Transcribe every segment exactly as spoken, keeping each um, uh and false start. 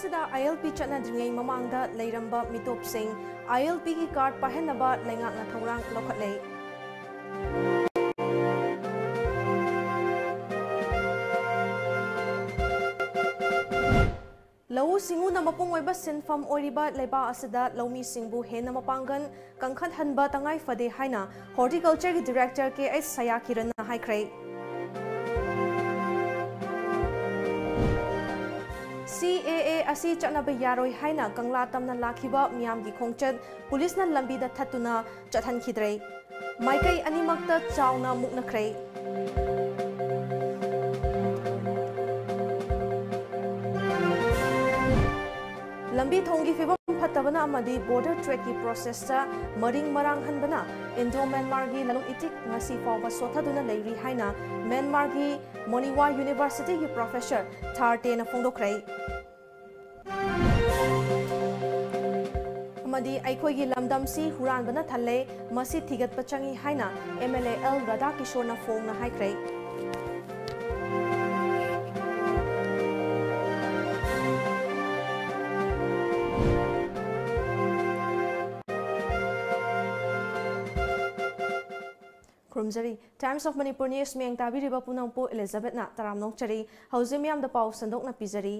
ꯑꯁꯤꯗ ILP ꯆꯠꯅꯗ꯭ꯔꯤꯉꯩ ꯃꯃꯥꯡꯗ ꯂꯩꯔꯝꯕ ꯃꯤꯇꯣꯞꯁꯤꯡ ILPꯒꯤ ꯀꯥꯔꯗ ꯄꯥꯏꯍꯟꯅꯕ ꯂꯩꯉꯥꯛꯅ ꯊꯧꯔꯥꯡ ꯂꯧꯈꯠꯂꯦ꯫ ꯂꯧꯎ ꯁꯤꯡꯎꯅ ꯃꯄꯨꯡ ꯑꯣꯏꯕ ꯁꯤꯟꯐꯝ ꯑꯣꯏꯔꯤꯕ ꯂꯩꯕꯥꯛ ꯑꯁꯤꯗ ꯂꯧꯃꯤꯁꯤꯡꯕꯨ ꯍꯦꯟꯅ ꯃꯄꯥꯡꯒꯜ ꯀꯟꯈꯠꯍꯟꯕ ꯇꯉꯥꯏ ꯐꯗꯦ ꯍꯥꯏꯅ ꯍꯣꯔꯇꯤꯀꯜꯆꯔꯒꯤ ꯗꯤꯔꯦꯛꯇꯔ ꯀꯦ ꯑꯩꯆ ꯁꯌꯥꯀꯤꯔꯟꯅ ꯍꯥꯏꯈ꯭ꯔꯦ꯫ CAA ꯑꯁꯤ ꯆꯠꯅꯕ ꯌꯥꯔꯣꯏ ꯍꯥꯏꯅ ꯀꯪꯂꯥ ꯇꯝꯅ ꯂꯥꯛꯈꯤꯕ ꯃꯤꯌꯥꯝꯒꯤ ꯈꯣꯡꯆꯠ ꯄꯨꯂꯤꯁꯅ ꯂꯝꯕꯤꯗ ꯊꯠꯇꯨꯅ ꯆꯠꯍꯟꯈꯤꯗ꯭ꯔꯦ꯫ ꯃꯥꯏꯀꯩ ꯑꯅꯤꯃꯛꯇ ꯆꯥꯎꯅ ꯃꯨꯛꯅꯈ꯭ꯔꯦ꯫ ꯂꯝꯕꯤ ꯊꯣꯡꯒꯤ ꯐꯤꯕꯝ ꯐꯠꯇꯕꯅ ꯑꯃꯗꯤ ꯕꯣꯔꯗꯔ ꯇ꯭ꯔꯦꯗꯀꯤ ꯄ꯭ꯔꯣꯁꯦꯁꯇ ꯃꯔꯤꯡ ꯃꯔꯥꯡ ꯍꯟꯕꯅ ꯏꯟꯗꯣ ꯃ꯭ꯌꯥꯟꯃꯥꯔꯒꯤ ꯂꯂꯣꯟ ꯏꯇꯤꯛ ꯉꯁꯤ ꯐꯥꯎꯕ ꯁꯣꯠꯊꯗꯨꯅ ꯂꯩꯔꯤ ꯍꯥꯏꯅ ꯃ꯭ꯌꯥꯟꯃꯥꯔꯒꯤ ꯃꯣꯅꯤꯋꯥ ꯌꯨꯅꯤꯚꯔꯁꯤꯇꯤꯒꯤ ꯄ꯭ꯔꯣꯐꯦꯁꯔ ꯊꯥꯔꯇꯦꯅ ꯐꯣꯡꯗꯣꯛꯈ꯭ꯔꯦ꯫ ꯑꯃꯗꯤ ꯑꯩꯈꯣꯏꯒꯤ ꯂꯝꯗꯝꯁꯤ ꯍꯨꯔꯥꯟꯕꯅ ꯊꯜꯂꯦ, ꯃꯁꯤ ꯊꯤꯒꯠꯄ ꯆꯪꯏ ꯍꯥꯏꯅ MLA ꯑꯦꯜ ꯔꯥꯙꯥꯀꯤꯁꯣꯔꯅ ꯐꯣꯡꯅ ꯍꯥꯏꯈ꯭ꯔꯦ꯫ ꯈꯨꯔꯨꯝꯖꯔꯤ꯫ Times of Manipur News ꯃꯤꯠꯌꯦꯡ ꯇꯥꯕꯤꯔꯤꯕ ꯄꯨꯝꯅꯃꯛꯄꯨ ꯏꯂꯤꯖꯥꯕꯦꯠꯅ ꯇꯔꯥꯝꯅ ꯑꯣꯛꯆꯔꯤ꯫ ꯍꯧꯖꯤꯛ ꯃꯤꯌꯥꯝꯗ ꯄꯥꯎ ꯁꯟꯗꯣꯛꯅ ꯄꯤꯖꯔꯤ꯫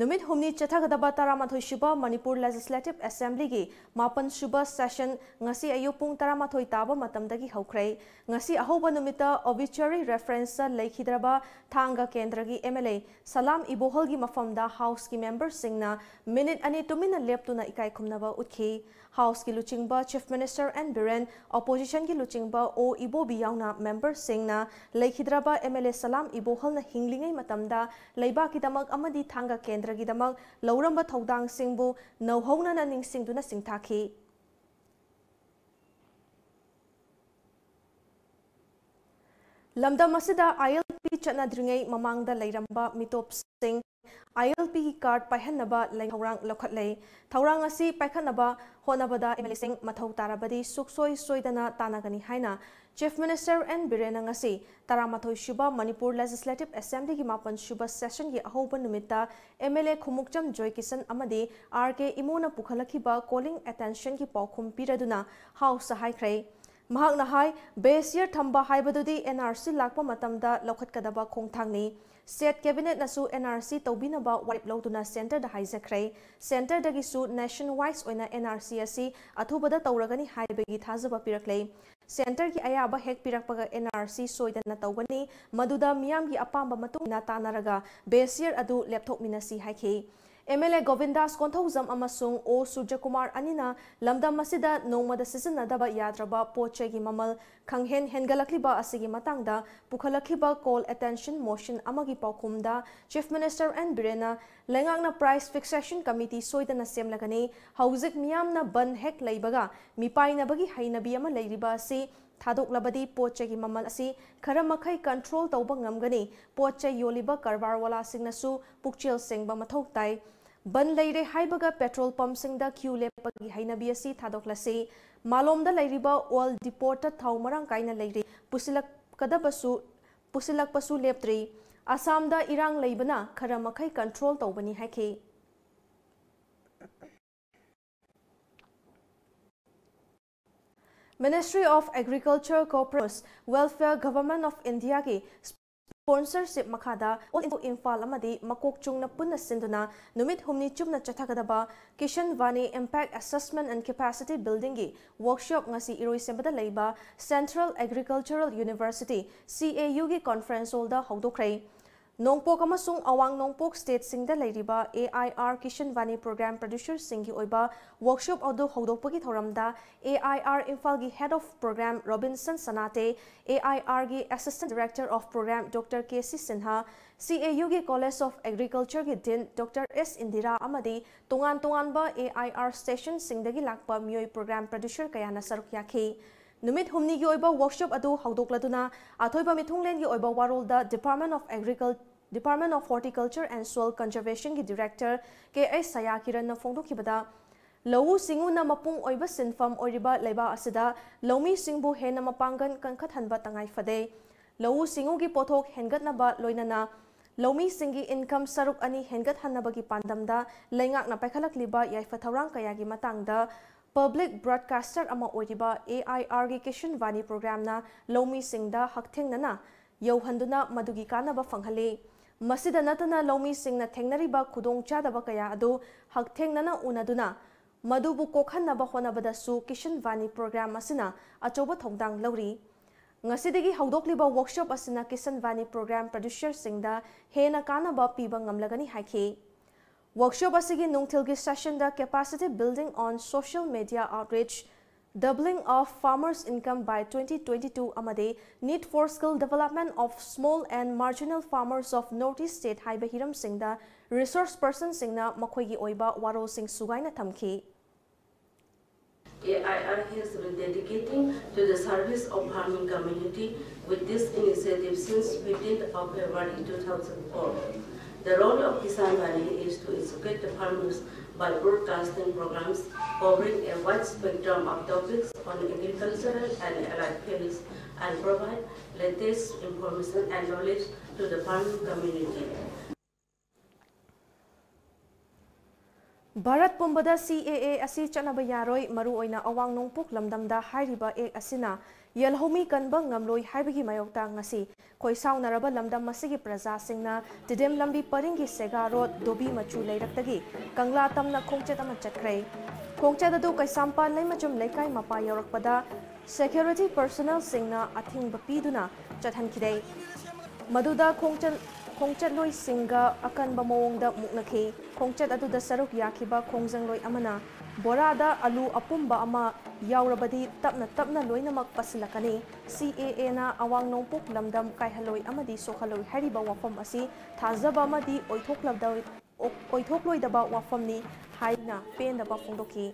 ꯅꯨꯃꯤꯠ ꯍꯨꯝꯅꯤ ꯆꯠꯊꯒꯗꯕ ꯇꯔꯥꯃꯥꯊꯣꯏ ꯁꯨꯕ ꯃꯅꯤꯄꯨꯔ Legislative Assemblyꯒꯤ ꯃꯥꯄꯟ ꯁꯨꯕ session ꯉꯁꯤ ꯑꯌꯨꯛ ꯄꯨꯡ ꯇꯔꯥꯃꯥꯊꯣꯏ ꯇꯥꯕ ꯃꯇꯝꯗꯒꯤ ꯍꯧꯈ꯭ꯔꯦ꯫ ꯉꯁꯤ ꯑꯍꯧꯕ ꯅꯨꯃꯤꯠꯇ obituary referenceꯇ ꯂꯩꯈꯤꯗ꯭ꯔꯕ ꯊꯥꯡꯒ ꯀꯦꯟꯗ꯭ꯔꯒꯤ MLA ꯁꯂꯥꯝ ꯏꯕꯣꯍꯜꯒꯤ ꯃꯐꯝꯗ Houseꯀꯤ memberꯁꯤꯡꯅ ꯃꯤꯅꯤꯠ ꯑꯅꯤ ꯇꯨꯃꯤꯟꯅ ꯂꯦꯞꯇꯨꯅ ꯏꯀꯥꯏ ꯈꯨꯝꯅꯕ ꯎꯠꯈꯤ꯫ Houseꯀꯤ ꯂꯨꯆꯤꯡꯕ Chief Minister ꯑꯦꯟ ꯕꯤꯔꯦꯟ, Oppositionꯒꯤ ꯂꯨꯆꯤꯡꯕ ꯑꯣ ꯏꯕꯣꯕꯤ ꯌꯥꯎꯅ memberꯁꯤꯡꯅ ꯂꯩꯈꯤꯗ꯭ꯔꯕ MLA ꯁꯂꯥꯝ ꯏꯕꯣꯍꯜꯅ ꯍꯤꯡꯂꯤꯉꯩ ꯃꯇꯝꯗ ꯂꯩꯕꯥꯛꯀꯤꯗꯃꯛ ꯑꯃꯗꯤ ꯊꯥꯡꯒ ꯀꯦꯟꯗ꯭ꯔꯒꯤꯗꯃꯛ ꯂꯧꯔꯝꯕ ꯊꯧꯗꯥꯡꯁꯤꯡꯕꯨ ꯅꯧꯍꯧꯅꯅ ꯅꯤꯡꯁꯤꯡꯗꯨꯅ ꯁꯤꯡꯊꯥꯈꯤ꯫ ꯂꯝꯗꯝ ꯑꯁꯤꯗ ILP ꯆꯠꯅꯗ꯭ꯔꯤꯉꯩ ꯃꯃꯥꯡꯗ ꯂꯩꯔꯝꯕ ꯃꯤꯇꯣꯞꯁꯤꯡ ILPꯒꯤ card ꯄꯥꯏꯍꯟꯅꯕ ꯂꯩ ꯊꯧꯔꯥꯡ ꯂꯧꯈꯠꯂꯦ꯫ ꯊꯧꯔꯥꯡ ꯑꯁꯤ ꯄꯥꯏꯈꯠꯅꯕ ꯍꯣꯠꯅꯕꯗ MLAꯁꯤꯡ ꯃꯊꯧ ꯇꯥꯔꯕꯗꯤ ꯁꯨꯛꯁꯣꯏ ꯁꯣꯏꯗꯅ ꯇꯥꯟꯅꯒꯅꯤ ꯍꯥꯏꯅ Chief Minister N ꯕꯤꯔꯦꯟꯅ ꯉꯁꯤ ꯇꯔꯥꯃꯥꯊꯣꯏ ꯁꯨꯕ ꯃꯅꯤꯄꯨꯔ Legislative Assemblyꯒꯤ ꯃꯥꯄꯟ ꯁꯨꯕ sessionꯒꯤ ꯑꯍꯧꯕ ꯅꯨꯃꯤꯠꯇ MLA ꯈꯨꯃꯨꯛꯆꯝ ꯖꯣꯏꯀꯤꯁꯟ ꯑꯃꯗꯤ RK ꯏꯃꯣꯅ ꯄꯨꯈꯠꯂꯛꯈꯤꯕ calling attentionꯒꯤ ꯄꯥꯎꯈꯨꯝ ꯄꯤꯔꯗꯨꯅ Houseꯇ ꯍꯥꯏꯈ꯭ꯔꯦ꯫ ꯃꯍꯥꯛꯅ ꯍꯥꯏ, base year ꯊꯝꯕ ꯍꯥꯏꯕꯗꯨꯗꯤ NRC ꯂꯥꯛꯄ ꯃꯇꯝꯗ ꯂꯧꯈꯠꯀꯗꯕ ꯈꯣꯡꯊꯥꯡꯅꯤ꯫ State Cabinetꯅꯁꯨ NRC ꯇꯧꯕꯤꯅꯕ ꯋꯥꯔꯦꯞ ꯂꯧꯗꯨꯅ centreꯗ ꯍꯥꯏꯖꯈ꯭ꯔꯦ꯫ Centreꯗꯒꯤꯁꯨ nation wise ꯑꯣꯏꯅ NRC ꯑꯁꯤ ꯑꯊꯨꯕꯗ ꯇꯧꯔꯒꯅꯤ ꯍꯥꯏꯕꯒꯤ ꯊꯥꯖꯕ ꯄꯤꯔꯛꯂꯦ꯫ Centreꯒꯤ ꯑꯌꯥꯕ ꯍꯦꯛ ꯄꯤꯔꯛꯄꯒ NRC ꯁꯣꯏꯗꯅ ꯇꯧꯒꯅꯤ, ꯃꯗꯨꯗ ꯃꯤꯌꯥꯝꯒꯤ ꯑꯄꯥꯝꯕ ꯃꯇꯨꯡ ꯏꯟꯅ ꯇꯥꯟꯅꯔꯒ base year ꯑꯗꯨ ꯂꯦꯞꯊꯣꯛꯃꯤꯟꯅꯁꯤ ꯍꯥꯏꯈꯤ꯫ MLA ꯒꯣꯕꯤꯟꯗꯥꯁ ꯀꯣꯟꯊꯧꯖꯝ ꯑꯃꯁꯨꯡ ꯑꯣ ꯁꯨꯔꯖꯀꯨꯃꯥꯔ ꯑꯅꯤꯅ ꯂꯝꯗꯝ ꯑꯁꯤꯗ ꯅꯣꯡꯃꯗ ꯁꯤꯖꯤꯟꯅꯗꯕ ꯌꯥꯗ꯭ꯔꯕ ꯄꯣꯠ ꯆꯩꯒꯤ ꯃꯃꯜ ꯈꯪꯍꯦꯟ ꯍꯦꯟꯒꯠꯂꯛꯂꯤꯕ ꯑꯁꯤꯒꯤ ꯃꯇꯥꯡꯗ ꯄꯨꯈꯠꯂꯛꯈꯤꯕ call attention motion ꯑꯃꯒꯤ ꯄꯥꯎꯈꯨꯝꯗ Chief Minister N ꯕꯤꯔꯦꯟꯅ ꯂꯩꯉꯥꯛꯅ price fixation committee ꯁꯣꯏꯗꯅ ꯁꯦꯝꯂꯒꯅꯤ, ꯍꯧꯖꯤꯛ ꯃꯤꯌꯥꯝꯅ ꯕꯟ ꯍꯦꯛ ꯂꯩꯕꯒ ꯃꯤꯄꯥꯏꯅꯕꯒꯤ ꯍꯩꯅꯕꯤ ꯑꯃ ꯂꯩꯔꯤꯕ ꯑꯁꯤ ꯊꯥꯗꯣꯛꯂꯕꯗꯤ ꯄꯣꯠ ꯆꯩꯒꯤ ꯃꯃꯜ ꯑꯁꯤ ꯈꯔ ꯃꯈꯩ control ꯇꯧꯕ ꯉꯝꯒꯅꯤ꯫ ꯄꯣꯠ ꯆꯩ ꯌꯣꯜꯂꯤꯕ ꯀꯔꯕꯥꯔ ꯋꯥꯂꯥꯁꯤꯡꯅꯁꯨ ꯄꯨꯛꯆꯦꯜ ꯁꯦꯡꯕ ꯃꯊꯧ ꯇꯥꯏ꯫ ꯕꯟ ꯂꯩꯔꯦ ꯍꯥꯏꯕꯒ petrol pumpꯁꯤꯡꯗ queue ꯂꯦꯞꯄꯒꯤ ꯍꯩꯅꯕꯤ ꯑꯁꯤ ꯊꯥꯗꯣꯛꯂꯁꯤ꯫ ꯃꯥꯂꯣꯝꯗ ꯂꯩꯔꯤꯕ oil depotꯇ ꯊꯥꯎ ꯃꯔꯥꯡ ꯀꯥꯏꯅ ꯂꯩꯔꯤ꯫ ꯄꯨꯁꯤꯜꯂꯛꯀꯗꯕꯁꯨ, ꯄꯨꯁꯤꯜꯂꯛꯄꯁꯨ ꯂꯦꯞꯇ꯭ꯔꯤ꯫ ꯑꯁꯥꯝꯗ ꯏꯔꯥꯡ ꯂꯩꯕꯅ ꯈꯔ ꯃꯈꯩ control ꯇꯧꯕꯅꯤ ꯍꯥꯏꯈꯤ꯫ Ministry of Agriculture Cooperatives Welfare Government of Indiaꯒꯤ sponsorship ꯃꯈꯥꯗ All India ꯏꯝꯐꯥꯜ ꯑꯃꯗꯤ ꯃꯀꯣꯛ ꯆꯨꯡꯅ ꯄꯨꯟꯅ ꯁꯤꯟꯗꯨꯅ ꯅꯨꯃꯤꯠ ꯍꯨꯝꯅꯤ ꯆꯨꯞꯅ ꯆꯠꯊꯒꯗꯕ Kisan ꯚꯥꯅꯤ Impact Assessment and Capacity Buildingꯒꯤ workshop ꯉꯁꯤ ꯏꯔꯣꯏꯁꯦꯝꯕꯗ ꯂꯩꯕ Central Agricultural University, CAUꯒꯤ conference hallꯗ ꯍꯧꯗꯣꯛꯈ꯭ꯔꯦ꯫ ꯅꯣꯡꯄꯣꯛ ꯑꯃꯁꯨꯡ ꯑꯋꯥꯡ ꯅꯣꯡꯄꯣꯛ stateꯁꯤꯡꯗ ꯂꯩꯔꯤꯕ AIR ꯀꯤꯁꯟ ꯚꯥꯅꯤ program producerꯁꯤꯡꯒꯤ ꯑꯣꯏꯕ workshop ꯑꯗꯨ ꯍꯧꯗꯣꯛꯄꯒꯤ ꯊꯧꯔꯝꯗ AIR ꯏꯝꯐꯥꯜꯒꯤ Head of Program Robinson Sanate, AIRꯒꯤ Assistant Director of Program Doctor K C Sinha, CAUꯒꯤ College of Agricultureꯒꯤ Dean Doctor ꯑꯦꯁ ꯏꯟꯗꯤꯔꯥ ꯑꯃꯗꯤ ꯇꯣꯉꯥꯟ ꯇꯣꯉꯥꯟꯕ AIR stationꯁꯤꯡꯗꯒꯤ ꯂꯥꯛꯄ ꯃꯤꯑꯣꯏ program producer ꯀꯌꯥꯅ ꯁꯔꯨꯛ ꯌꯥꯈꯤ꯫ ꯅꯨꯃꯤꯠ ꯍꯨꯝꯅꯤꯒꯤ ꯑꯣꯏꯕ ꯋꯥꯔꯛꯁꯣꯞ ꯑꯗꯨ ꯍꯧꯗꯣꯛꯂꯗꯨꯅ ꯑꯊꯣꯏꯕ ꯃꯤꯊꯨꯡꯂꯦꯟꯒꯤ ꯑꯣꯏꯕ ꯋꯥꯔꯣꯜꯗ Department of Agriculture, Department of Horticulture and Soil Conservation ꯒꯤ Director K S ꯁꯌꯥ ꯀꯤꯔꯟꯅ ꯐꯣꯡꯗꯣꯛꯈꯤꯕꯗ, ꯂꯧꯎ ꯁꯤꯡꯎꯅ ꯃꯄꯨꯡ ꯑꯣꯏꯕ ꯁꯤꯟꯐꯝ ꯑꯣꯏꯔꯤꯕ ꯂꯩꯕꯥꯛ ꯑꯁꯤꯗ ꯂꯧꯃꯤꯁꯤꯡꯕꯨ ꯍꯦꯟꯅ ꯃꯄꯥꯡꯒꯜ ꯀꯟꯈꯠꯍꯟꯕ ꯇꯉꯥꯏ ꯐꯗꯦ꯫ ꯂꯧꯎ ꯁꯤꯡꯎꯒꯤ ꯄꯣꯠꯊꯣꯛ ꯍꯦꯟꯒꯠꯅꯕ ꯂꯣꯏꯅꯅ ꯂꯧꯃꯤꯁꯤꯡꯒꯤ ꯏꯟꯀꯝ ꯁꯔꯨꯛ ꯑꯅꯤ ꯍꯦꯟꯒꯠꯍꯟꯅꯕꯒꯤ ꯄꯥꯟꯗꯝꯗ ꯂꯩꯉꯥꯛꯅ ꯄꯥꯏꯈꯠꯂꯛꯂꯤꯕ ꯌꯥꯏꯐ ꯊꯧꯔꯥꯡ ꯀꯌꯥꯒꯤ ꯃꯇꯥꯡꯗ ꯄꯕ꯭ꯂꯤꯛ ꯕ꯭ꯔꯣꯗꯀꯥꯁꯇꯔ ꯑꯃ ꯑꯣꯏꯔꯤꯕ A I R ꯒꯤ ꯀꯤꯁꯟ ꯋꯥꯅꯤ ꯄ꯭ꯔꯣꯒ꯭ꯔꯥꯝꯅ ꯂꯧꯃꯤꯁꯤꯡꯗ ꯍꯛꯊꯦꯡꯅꯅ ꯌꯧꯍꯟꯗꯨꯅ ꯃꯗꯨꯒꯤ ꯀꯥꯟꯅꯕ ꯐꯪꯍꯜꯂꯤ꯫ ꯃꯁꯤꯗ ꯅꯠꯇꯅ ꯂꯧꯃꯤꯁꯤꯡꯅ ꯊꯦꯡꯅꯔꯤꯕ ꯈꯨꯗꯣꯡꯆꯥꯗꯕ ꯀꯌꯥ ꯑꯗꯨ ꯍꯛꯊꯦꯡꯅꯅ ꯎꯅꯗꯨꯅ ꯃꯗꯨꯕꯨ ꯀꯣꯛꯍꯟꯅꯕ ꯍꯣꯠꯅꯕꯗꯁꯨ ꯀꯤꯁꯟ ꯋꯥꯅꯤ ꯄ꯭ꯔꯣꯒ꯭ꯔꯥꯝ ꯑꯁꯤꯅ ꯑꯆꯧꯕ ꯊꯧꯗꯥꯡ ꯂꯧꯔꯤ꯫ ꯉꯁꯤꯗꯒꯤ ꯍꯧꯗꯣꯛꯂꯤꯕ ꯋꯥꯔꯛꯁꯣꯞ ꯑꯁꯤꯅ ꯀꯤꯁꯟ ꯋꯥꯅꯤ ꯄ꯭ꯔꯣꯒ꯭ꯔꯥꯝ ꯄ꯭ꯔꯗ꯭ꯌꯨꯁꯔꯁꯤꯡꯗ ꯍꯦꯟꯅ ꯀꯥꯟꯅꯕ ꯄꯤꯕ ꯉꯝꯂꯒꯅꯤ ꯍꯥꯏꯈꯤ꯫ ꯋꯥꯔꯛꯁꯣꯞ ꯑꯁꯤꯒꯤ ꯅꯨꯡꯊꯤꯜꯒꯤ ꯁꯦꯁꯟꯗ Capacity Building on Social Media Outreach, Doubling of Farmers' Income by twenty twenty-two ꯑꯃꯗꯤ Need for Skill Development of Small and Marginal Farmers of Northeast State ꯍꯥꯏꯕ ꯍꯤꯔꯝꯁꯤꯡꯗ ꯔꯤꯁꯣꯔꯁ ꯄꯔꯁꯟꯁꯤꯡꯅ ꯃꯈꯣꯏꯒꯤ ꯑꯣꯏꯕ ꯋꯥꯔꯣꯜꯁꯤꯡ ꯁꯨꯒꯥꯏꯅ ꯊꯝꯈꯤ꯫ A I R has been dedicating to the service of farming community with this initiative since fifteenth of February two thousand four. The role of Kisan Vani is to educate the farmers by broadcasting programs covering a wide spectrum of topics on agricultural and allied fields and provide latest information and knowledge to the farming community. Bharat ꯄꯨꯝꯕꯗ C A A ꯑꯁꯤ ꯆꯠꯅꯕ ꯌꯥꯔꯣꯏ, ꯃꯔꯨꯑꯣꯏꯅ ꯑꯋꯥꯡ ꯅꯣꯡꯄꯣꯛ ꯂꯝꯗꯝꯗ ꯍꯥꯏꯔꯤꯕ ꯑꯦꯛ ꯑꯁꯤꯅ ꯌꯦꯜꯍꯧꯃꯤ ꯀꯟꯕ ꯉꯝꯂꯣꯏ ꯍꯥꯏꯕꯒꯤ ꯃꯥꯌꯣꯛꯇ ꯉꯁꯤ ꯈꯣꯏꯁꯥꯎꯅꯔꯕ ꯂꯝꯗꯝ ꯑꯁꯤꯒꯤ ꯄ꯭ꯔꯖꯥꯁꯤꯡꯅ ꯇꯤꯗꯤꯝ ꯂꯝꯕꯤ ꯄꯔꯤꯡꯒꯤ ꯁꯦꯒꯥ ꯔꯣꯗ, ꯗꯣꯕꯤ ꯃꯆꯨ ꯂꯩꯔꯛꯇꯒꯤ ꯀꯪꯂꯥ ꯇꯝꯅ ꯈꯣꯡꯆꯠ ꯑꯃ ꯆꯠꯈ꯭ꯔꯦ꯫ ꯈꯣꯡꯆꯠ ꯑꯗꯨ ꯀꯩꯁꯥꯝꯄꯥꯠ ꯂꯩꯃꯆꯨꯝ ꯂꯩꯀꯥꯏ ꯃꯄꯥ ꯌꯧꯔꯛꯄꯗ ꯁꯦꯀ꯭ꯌꯨꯔꯤꯇꯤ ꯄꯔꯁꯣꯅꯦꯜꯁꯤꯡꯅ ꯑꯊꯤꯡꯕ ꯄꯤꯗꯨꯅ ꯆꯠꯍꯟꯈꯤꯗꯦ꯫ ꯃꯗꯨꯗ ꯈꯣꯡꯆꯠ-, ꯈꯣꯡꯆꯠꯂꯣꯏꯁꯤꯡꯒ ꯑꯀꯟꯕ ꯃꯑꯣꯡꯗ ꯃꯨꯛꯅꯈꯤ꯫ ꯈꯣꯡꯆꯠ ꯑꯗꯨꯗ ꯁꯔꯨꯛ ꯌꯥꯈꯤꯕ ꯈꯣꯡꯖꯪꯂꯣꯏ ꯑꯃꯅ ꯕꯣꯔꯥꯗ ꯑꯂꯨ ꯑꯄꯨꯝꯕ ꯑꯃ ꯌꯥꯎꯔꯕꯗꯤ ꯇꯞꯅ ꯇꯞꯅ ꯂꯣꯏꯅꯃꯛ ꯄꯠꯁꯤꯜꯂꯛꯀꯅꯤ꯫ C A A ꯅ ꯑꯋꯥꯡ ꯅꯣꯡꯄꯣꯛ ꯂꯝꯗꯝ ꯀꯥꯏꯍꯜꯂꯣꯏ ꯑꯃꯗꯤ ꯁꯣꯛꯍꯜꯂꯣꯏ ꯍꯥꯏꯔꯤꯕ ꯋꯥꯐꯝ ꯑꯁꯤ ꯊꯥꯖꯕ ꯑꯃꯗꯤ ꯑꯣꯏꯊꯣꯛꯂꯗ-, ꯑꯣꯏꯊꯣꯛꯂꯣꯏꯗꯕ ꯋꯥꯐꯝꯅꯤ ꯍꯥꯏꯅ ꯄꯦꯟꯗꯕ ꯐꯣꯡꯗꯣꯛꯈꯤ꯫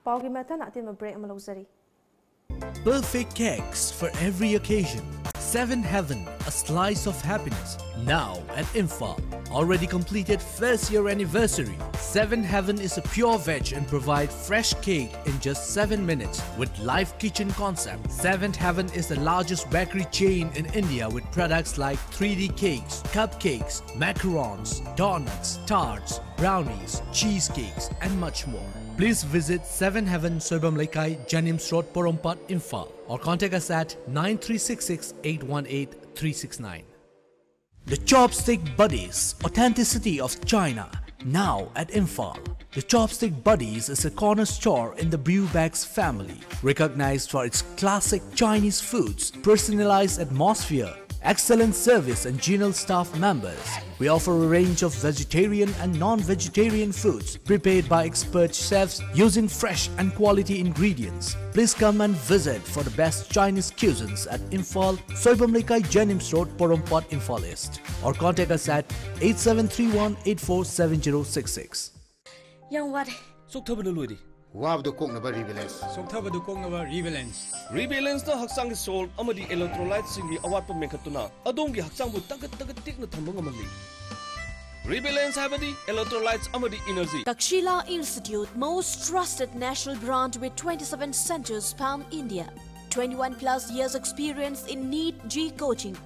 ꯄꯥꯎꯒꯤ ꯃꯊꯪ ꯑꯇꯦꯟꯕ ꯕ꯭ꯔꯦꯛ ꯑꯃ ꯂꯧꯖꯔꯤ꯫ Perfect cakes for every occasion. Seven Heaven, a slice of happiness. Now at Imphal. Already completed first year anniversary. Seven Heaven is a pure veg and provide fresh cake in just seven minutes with live kitchen concept. Seven Heaven is the largest bakery chain in India with products like three D cakes, cupcakes, macarons, donuts, tarts, brownies, cheesecakes, and much more. Please visit Seven Heaven, Soibam Leikai, Janims Road, Porompat, Imphal, or contact us at nine three six six eight one eight three six nine. The Chopstick Buddies, authenticity of China, now at Imphal. The Chopstick Buddies is a corner store in the Brew Bags family, recognized for its classic Chinese foods, personalized atmosphere, excellent service and genial staff members. We offer a range of vegetarian and non-vegetarian foods prepared by expert chefs using fresh and quality ingredients. Please come and visit for the best Chinese cuisines at Imphal, Soibam Leikai, Janims Road, Porompat, Imphal East. Or contact us at eight seven three one eight four seven zero six six. ꯌꯥꯝ ꯋꯥꯔꯦ꯫ ꯆꯣꯛꯊꯕꯅ ꯂꯣꯏꯔꯦ꯫ ꯋꯥꯕꯗꯨ ꯀꯣꯛꯅꯕ ꯔꯤꯕꯦꯂꯦꯟꯁ꯫ ꯆꯣꯛꯊꯕꯗꯨ ꯀꯣꯛꯅꯕ ꯔꯤꯕꯦꯂꯦꯟꯁ꯫ ꯔꯤꯕꯦꯂꯦꯟꯁꯅ ꯍꯛꯆꯥꯡꯒꯤ soul ꯑꯃꯗꯤ ꯏꯂꯦꯛꯇ꯭ꯔꯣꯂꯥꯏꯠꯁꯤꯡꯒꯤ ꯑꯋꯥꯠꯄ ꯃꯦꯟꯈꯠꯇꯨꯅ ꯑꯗꯣꯝꯒꯤ ꯍꯛꯆꯥꯡꯕꯨ ꯇꯒꯠ ꯇꯒꯠ ꯇꯦꯛꯅ ꯊꯝꯕ ꯉꯝꯍꯜꯂꯤ꯫ ꯔꯤꯕꯦꯂꯦꯟꯁ ꯍꯥꯏꯕꯗꯤ ꯏꯂꯦꯛꯇ꯭ꯔꯣꯂꯥꯏꯠꯁ ꯑꯃꯗꯤ energy. Takshila Institute, most trusted national brand with twenty-seven centers pan India. twenty-one plus years experience in NEET J E E coaching.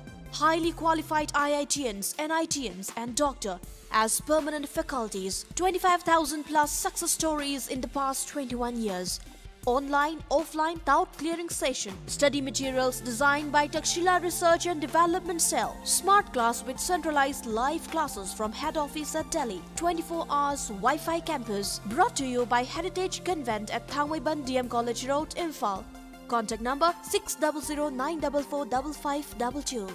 Highly qualified I I T Ns, N I T Ns, and doctor as permanent faculties. twenty-five thousand plus success stories in the past twenty-one years. Online, offline, doubt clearing session. Study materials designed by Takshila Research and Development Cell. Smart class with centralized live classes from head office at Delhi. twenty-four hours Wi-Fi campus. Brought to you by Heritage Convent at Thangmeiban D M College Road, Imphal. Contact number six double zero nine double four double five double two.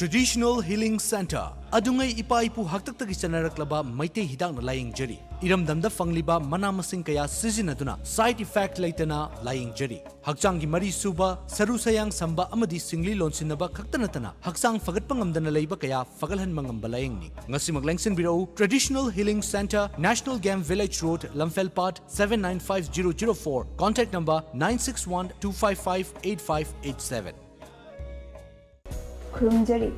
Traditional Healing Center, ꯑꯗꯨꯉꯩ ꯏꯄꯥ ꯏꯄꯨ ꯍꯥꯛꯇꯛꯇꯒꯤ ꯆꯠꯅꯔꯛꯂꯕ ꯃꯩꯇꯩ ꯍꯤꯗꯥꯛꯅ ꯂꯥꯌꯦꯡꯖꯔꯤ꯫ ꯏꯔꯝꯗꯝꯗ ꯐꯪꯂꯤꯕ ꯃꯅꯥ ꯃꯁꯤꯡ ꯀꯌꯥ ꯁꯤꯖꯤꯟꯅꯗꯨꯅ side effect ꯂꯩꯇꯅ ꯂꯥꯌꯦꯡꯖꯔꯤ꯫ ꯍꯛꯆꯥꯡꯒꯤ ꯃꯔꯤ ꯁꯨꯕ, ꯁꯔꯨ ꯁꯌꯥꯡ ꯁꯝꯕ ꯑꯃꯗꯤ ꯁꯤꯡꯂꯤ ꯂꯣꯟꯁꯤꯟꯅꯕ ꯈꯛꯇ ꯅꯠꯇꯅ ꯍꯛꯆꯥꯡ ꯐꯒꯠꯄ ꯉꯝꯗꯅ ꯂꯩꯕ ꯀꯌꯥ ꯐꯒꯠꯍꯟꯕ ꯉꯝꯕ ꯂꯥꯌꯦꯡꯅꯤ꯫ ꯉꯁꯤꯃꯛ ꯂꯦꯡꯁꯤꯟꯕꯤꯔꯛꯎ, Traditional Healing Centre, National Game Village Road, Lamphel Part, seven nine five zero zero four, contact number nine six one two five five eight five eight seven꯫ ꯈꯨꯔꯨꯝꯖꯔꯤ꯫